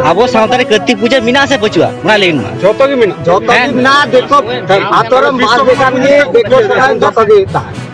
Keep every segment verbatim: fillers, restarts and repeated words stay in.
ᱟᱵᱚ ᱥᱟᱶᱛᱟ ᱨᱮ ᱠᱟᱹᱨᱛᱤᱠ ᱯᱩᱡᱟᱹ ᱢᱮᱱᱟᱜᱼᱟ ᱥᱮ ᱵᱟᱹᱪᱩᱜᱼᱟ, ᱚᱱᱟ ᱞᱟᱹᱭ ᱢᱮ᱾ ᱡᱚᱛᱚ ᱜᱮ ᱢᱮᱱᱟᱜᱼᱟ᱾ ᱡᱚᱛᱚ ᱜᱮ ᱦᱮᱸ? ᱢᱮᱱᱟᱜᱼᱟ, ᱫᱤᱠᱩ ᱟᱛᱳ ᱨᱮ ᱢᱟᱜ ᱞᱮᱠᱷᱟᱱ ᱜᱮ ᱫᱤᱠᱩ ᱥᱚᱨᱦᱟᱭ ᱡᱚᱛᱚ ᱜᱮ ᱛᱟᱦᱮᱱᱟ᱾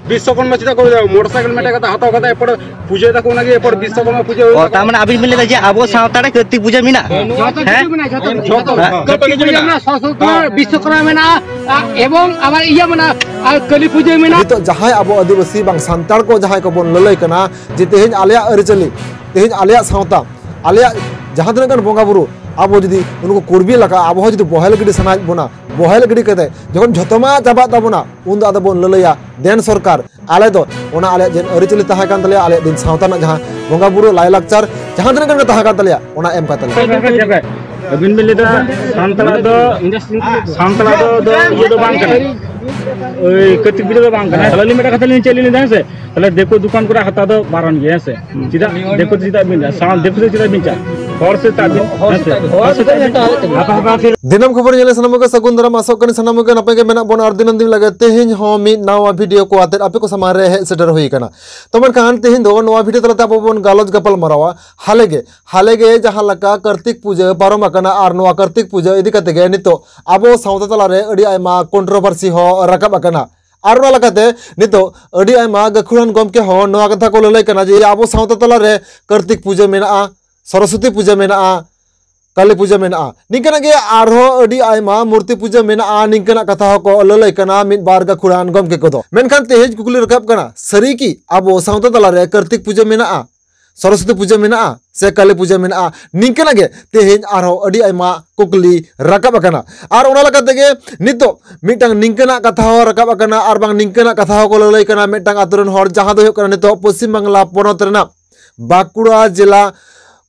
ᱵᱤᱥᱥᱚᱠᱚᱨᱢᱟ ᱪᱮᱫᱟᱜ ᱠᱚ ᱞᱟᱹᱭᱟ? ᱢᱚᱴᱚᱨ ᱥᱟᱭᱠᱮᱞ ᱢᱤᱫᱴᱮᱡ ᱠᱟᱛᱮ ᱦᱟᱛᱟᱣ ᱠᱟᱛᱮ ᱮᱨᱯᱚᱨ ᱯᱩᱡᱟᱹᱭ ᱫᱟᱠᱚ, ᱚᱱᱟᱜᱮ ᱮᱨᱯᱚᱨ ᱵᱤᱥᱥᱚᱠᱚᱨᱢᱟ ᱯᱩᱡᱟᱹ ᱚ, ᱦᱩᱭᱩᱜ ᱛᱟᱨ ᱢᱟᱱᱮ ᱟᱵᱤᱱ ᱵᱤᱱ ᱞᱟᱹᱭᱫᱟ ᱡᱮ ᱟᱵᱚ ᱥᱟᱶᱛᱟ ᱨᱮ ᱠᱟᱹᱨᱛᱤᱠ ᱯᱩᱡᱟᱹ ᱢᱮᱱᱟᱜᱼᱟ? ᱡᱚᱛᱚ ᱦᱮᱸ? ᱠᱤᱪᱷᱩ ᱢᱮᱱᱟᱜᱼᱟ, ᱡᱚᱛᱚ ᱠᱤᱪᱷᱩ᱾ ᱠᱟᱹᱨᱛᱤᱠ ᱯᱩᱡᱟᱹ ᱢᱮᱱᱟᱜᱼᱟ, ᱥᱚᱨᱚᱥᱚᱛᱤ ᱯᱩᱡᱟᱹ, ᱵᱤᱥᱥᱚᱠᱚᱨᱢᱟ ᱢᱮᱱᱟᱜᱼᱟ, ᱟ, ᱮᱵᱚᱝ ᱟᱵᱟᱨ ᱤᱭᱟᱹ ᱢᱮᱱᱟᱜᱼᱟ, ᱟᱨ ᱠᱟᱹᱞᱤ ᱯᱩᱡᱟᱹ ᱢᱮᱱᱟᱜᱼᱟ᱾ ᱱᱤᱛᱚᱜ ᱡᱟᱦᱟᱸᱭ ᱟᱵᱚ ᱟᱹᱫᱤᱵᱟᱹᱥᱤ ᱵᱟᱝ ᱥᱟᱱᱛᱟᱲ ᱠᱚ ᱡᱟᱦᱟᱸᱭ ᱠᱚᱵᱚᱱ ᱞᱟᱹᱞᱟᱹᱭ ᱠᱟᱱᱟ ᱡᱮ ᱛᱮᱦᱮᱧ ᱟᱞᱮᱭᱟᱜ ᱟᱹᱨᱤᱪᱟᱹᱞᱤ, ᱛᱮᱦᱮᱧ ᱟᱞᱮᱭᱟᱜ ᱥᱟᱶᱛᱟ, ᱟᱞᱮᱭᱟᱜ ᱡᱟᱦᱟᱸ ᱛᱤᱱᱟᱹᱜ ᱜᱟᱱ ᱵᱚᱸᱜᱟ ᱵᱩᱨᱩ, ᱟᱵᱚ ᱡᱩᱫᱤ ᱩᱱᱠᱩ ᱠᱩᱲᱵᱤ ᱞᱮᱠᱟ ᱟᱵᱚ ᱦᱚᱸ ᱡᱩᱫᱤ ᱵᱚᱦᱮᱞ ᱜᱤᱰᱤ ᱥᱟᱱᱟᱭᱮᱫ ᱵᱚᱱᱟ, ᱵᱚᱦᱮᱞ ᱜᱤᱰᱤ ᱠᱟᱛᱮ ᱡᱚᱠᱷᱚᱱ ᱡᱷᱚᱛᱚ ᱢᱟ ᱪᱟᱵᱟᱜ ᱛᱟᱵᱚᱱᱟ, ᱩᱱ ᱫᱚ ᱟᱫᱚ ᱵᱚᱱ ᱞᱟᱹᱞᱟᱹᱭᱟ, ᱫᱮᱱ ᱥᱚᱨᱠᱟᱨ, ᱟᱞᱮ ᱫᱚ ᱚᱱᱟ ᱟᱞᱮᱭᱟᱜ ᱡᱮ ᱟᱹᱨᱤᱪᱟᱹᱞᱤ ᱛᱟᱦᱮᱸ ᱠᱟᱱ ᱛᱟᱞᱮᱭᱟ, ᱟᱞᱮᱭᱟᱜ ᱫᱤᱱ ᱥᱟᱶᱛᱟ ᱨᱮᱱᱟᱜ ᱡᱟᱦᱟᱸ ᱵᱚᱸᱜᱟ ᱵᱩᱨᱩ ᱞᱟᱭᱞᱟᱠᱪᱟᱨ ᱡᱟᱦᱟᱸ ᱛᱤᱱᱟᱹᱜ ᱜᱟᱱ ᱜᱮ ᱛᱟᱦᱮᱸ ᱠᱟᱱ ᱛᱟᱞᱮᱭᱟ, ᱚᱱᱟ ᱮᱢ ᱠᱟᱛᱮ ᱞᱮ ᱟᱹᱵᱤᱱ ᱵᱤᱱ ᱞᱟᱹᱭ ᱫᱟ ᱥᱟᱱᱛᱟᱲᱟᱜ ᱫᱚ, ᱥᱟᱱᱛᱟᱲᱟᱜ ᱫᱚ, ᱫᱚ ᱤᱭᱟᱹ ᱫᱚ ᱵᱟᱝ ᱠᱟᱱᱟ, ᱳᱭ ᱠᱟᱹᱨᱛᱤᱠ ᱯᱩᱡᱟᱹ ᱫᱚ ᱵᱟᱝ ᱠᱟᱱᱟ᱾ ᱟᱹᱞᱤᱧ ᱢᱤᱫᱴᱟᱝ ᱠᱟᱛᱷᱟ ᱞᱤᱧ ᱪᱮᱫ ᱞᱤᱧ ᱞᱟᱹᱭ ᱫᱟ, ᱦᱮᱸ ᱥᱮ? ᱛᱟᱦᱞᱮ ᱫᱤᱠᱩ ᱫᱚᱠᱟᱱ ᱠᱚᱨᱮ ᱦᱟᱛᱟᱣ ᱫᱚ ᱵᱟᱨᱚᱱ ᱜᱮᱭᱟ, ᱦᱮᱸ ᱥᱮ? ᱪᱮᱫᱟᱜ ᱫᱤᱠᱩ ᱫᱚ ᱪᱮᱫᱟᱜ ᱵᱤᱱ ᱞᱟᱹᱭᱟ? ᱥᱟᱶ ᱫᱤᱠᱩ ᱫᱚ ᱪᱮᱫᱟᱜ ᱵᱤᱱ ᱪᱟᱞᱟᱜᱼᱟ? ᱦᱚᱲ ᱥᱮᱫ ᱪᱟᱜ ᱵᱤᱱ, ᱦᱮᱸ ᱥᱮ? ᱦᱚᱲ ᱥᱮᱫ ᱪᱟᱜ ᱵᱤᱱ᱾ ᱫᱤᱱᱟᱹᱢ ᱠᱷᱚᱵᱚᱨ ᱧᱮᱞ ᱥᱟᱱᱟᱢ ᱠᱚᱜᱮ ᱥᱟᱹᱜᱩᱱ ᱫᱟᱨᱟᱢ, ᱟᱥᱚᱜ ᱠᱟᱹᱱᱟᱹᱧ ᱥᱟᱱᱟᱢ ᱠᱚᱜᱮ ᱱᱟᱯᱟᱭ ᱜᱮ ᱢᱮᱱᱟᱜ ᱵᱚᱱᱟ᱾ ᱟᱨ ᱫᱤᱱᱟᱹᱢ ᱫᱤᱱ ᱞᱟᱜᱟᱛ ᱛᱮᱦᱮᱧ ᱦᱚᱸ ᱢᱤᱫ ᱱᱟᱣᱟ ᱵᱷᱤᱰᱤᱭᱳ ᱠᱚ ᱟᱛᱮᱫ ᱟᱯᱮ ᱠᱚ ᱥᱟᱢᱟᱝ ᱨᱮ ᱦᱮᱡ ᱥᱮᱴᱮᱨ ᱦᱩᱭ ᱟᱠᱟᱱᱟ᱾ ᱛᱚ ᱢᱮᱱᱠᱷᱟᱱ ᱛᱮᱦᱮᱧ ᱫᱚ ᱱᱚᱣᱟ ᱵᱷᱤᱰᱤᱭᱳ ᱛᱟᱞᱟᱛᱮ ᱟᱵᱚ ᱵᱚᱱ ᱜᱟᱞᱚᱪ ᱜᱟᱯᱟᱞ ᱢᱟᱨᱟᱣᱟ ᱦᱟᱞᱮ ᱜᱮ, ᱦᱟᱞᱮ ᱜᱮ ᱡᱟᱦᱟᱸ ᱞᱮᱠᱟ ᱠᱟᱨᱛᱤᱠ ᱯᱩᱡᱟᱹ ᱯᱟᱨᱚᱢ ᱟᱠᱟᱱᱟ ᱟᱨ ᱱᱚᱣᱟ ᱠᱟᱨᱛᱤᱠ ᱯᱩᱡᱟᱹ ᱤᱫᱤ ᱠᱟᱛᱮ ᱜᱮ ᱱᱤᱛᱚᱜ ᱟᱵᱚ ᱥᱟᱶᱛᱟ ᱛᱟᱞᱟᱨᱮ ᱟᱹᱰᱤ ᱟᱭᱢᱟ ᱠᱚᱱᱴᱨᱳᱵᱷᱟᱨᱥᱤ ᱦᱚᱸ ᱨᱟᱠᱟᱵ ᱟᱠᱟᱱᱟ᱾ ᱟᱨ ᱚᱱᱟ ᱞᱮᱠᱟᱛᱮ ᱱᱤᱛᱚᱜ ᱟᱹᱰᱤ ᱟᱭᱢᱟ ᱜᱟᱹᱠᱷᱩᱲᱟᱱ ᱜᱚᱢᱠᱮ ᱦᱚᱸ ᱱᱚᱣᱟ ᱠᱟᱛᱷᱟ ᱠᱚ ᱞᱟᱹᱞᱟᱹᱭ ᱠᱟᱱᱟ ᱡᱮ ᱟᱵᱚ ᱥᱟᱶᱛᱟ ᱛᱟᱞᱟᱨᱮ ᱠᱟᱨᱛᱤᱠ ᱯᱩᱡᱟᱹ ᱢᱮᱱᱟᱜᱼᱟ, ᱥᱚᱨᱚᱥᱚᱛᱤ ᱯᱩᱡᱟᱹ ᱢᱮᱱᱟᱜᱼᱟ, ᱠᱟᱹᱞᱤ ᱯᱩᱡᱟᱹ ᱢᱮᱱᱟᱜᱼᱟ, ᱱᱤᱝᱠᱟᱹᱱᱟᱜ ᱜᱮ ᱟᱨᱦᱚᱸ ᱟᱹᱰᱤ ᱟᱭᱢᱟ ᱢᱩᱨᱛᱤ ᱯᱩᱡᱟᱹ ᱢᱮᱱᱟᱜᱼᱟ, ᱱᱤᱝᱠᱟᱹᱱᱟᱜ ᱠᱟᱛᱷᱟ ᱦᱚᱸᱠᱚ ᱞᱟᱹᱞᱟᱹᱭ ᱠᱟᱱᱟ ᱢᱤᱫ ᱵᱟᱨ ᱜᱟᱹᱠᱷᱩᱲᱟᱱ ᱜᱚᱢᱠᱮ ᱠᱚᱫᱚ᱾ ᱢᱮᱱᱠᱷᱟᱱ ᱛᱮᱦᱮᱧ ᱠᱩᱠᱞᱤ ᱨᱟᱠᱟᱵ ᱠᱟᱱᱟ, ᱥᱟᱹᱨᱤ ᱠᱤ ᱟᱵᱚ ᱥᱟᱶᱛᱟ ᱛᱟᱞᱟᱨᱮ ᱠᱟᱨᱛᱤᱠ ᱯᱩᱡᱟᱹ ᱢᱮᱱᱟᱜᱼᱟ, ᱥᱚᱨᱚᱥᱚᱛᱤ ᱯᱩᱡᱟᱹ ᱢᱮᱱᱟᱜᱼᱟ, ᱥᱮ ᱠᱟᱹᱞᱤ ᱯᱩᱡᱟᱹ ᱢᱮᱱᱟᱜᱼᱟ? ᱱᱤᱝᱠᱟᱹᱱᱟᱜ ᱜᱮ ᱛᱮᱦᱮᱧ ᱟᱨᱦᱚᱸ ᱟᱹᱰᱤ ᱟᱭᱢᱟ ᱠᱩᱠᱞᱤ ᱨᱟᱠᱟᱵ ᱟᱠᱟᱱᱟ᱾ ᱟᱨ ᱚᱱᱟ ᱞᱮᱠᱟ ᱛᱮᱜᱮ ᱱᱤᱛᱚᱜ ᱢᱤᱫᱴᱟᱝ ᱱᱤᱝᱠᱟᱹᱱᱟᱜ ᱠᱟᱛᱷᱟ ᱦᱚᱸ ᱨᱟᱠᱟᱵ ᱟᱠᱟᱱᱟ, ᱟᱨ ᱵᱟᱝ ᱱᱤᱝᱠᱟᱹᱱᱟᱜ ᱠᱟᱛᱷᱟ ᱦᱚᱸᱠᱚ ᱞᱟᱹᱞᱟᱹᱭ ᱠᱟᱱᱟ ᱢᱤᱫᱴᱟᱝ ᱟᱛᱳ ᱨᱮᱱ ᱦᱚᱲ, ᱡᱟᱦᱟᱸ ᱫᱚ ᱦᱩᱭᱩᱜ ᱠᱟᱱᱟ ᱱᱤᱛᱚᱜ ᱯᱚᱥᱪᱤᱢ ᱵᱟᱝᱞᱟ ᱯᱚᱱᱚᱛ ᱨᱮᱱᱟᱜ ᱵᱟᱸᱠᱩᱲᱟ ᱡᱮᱞᱟ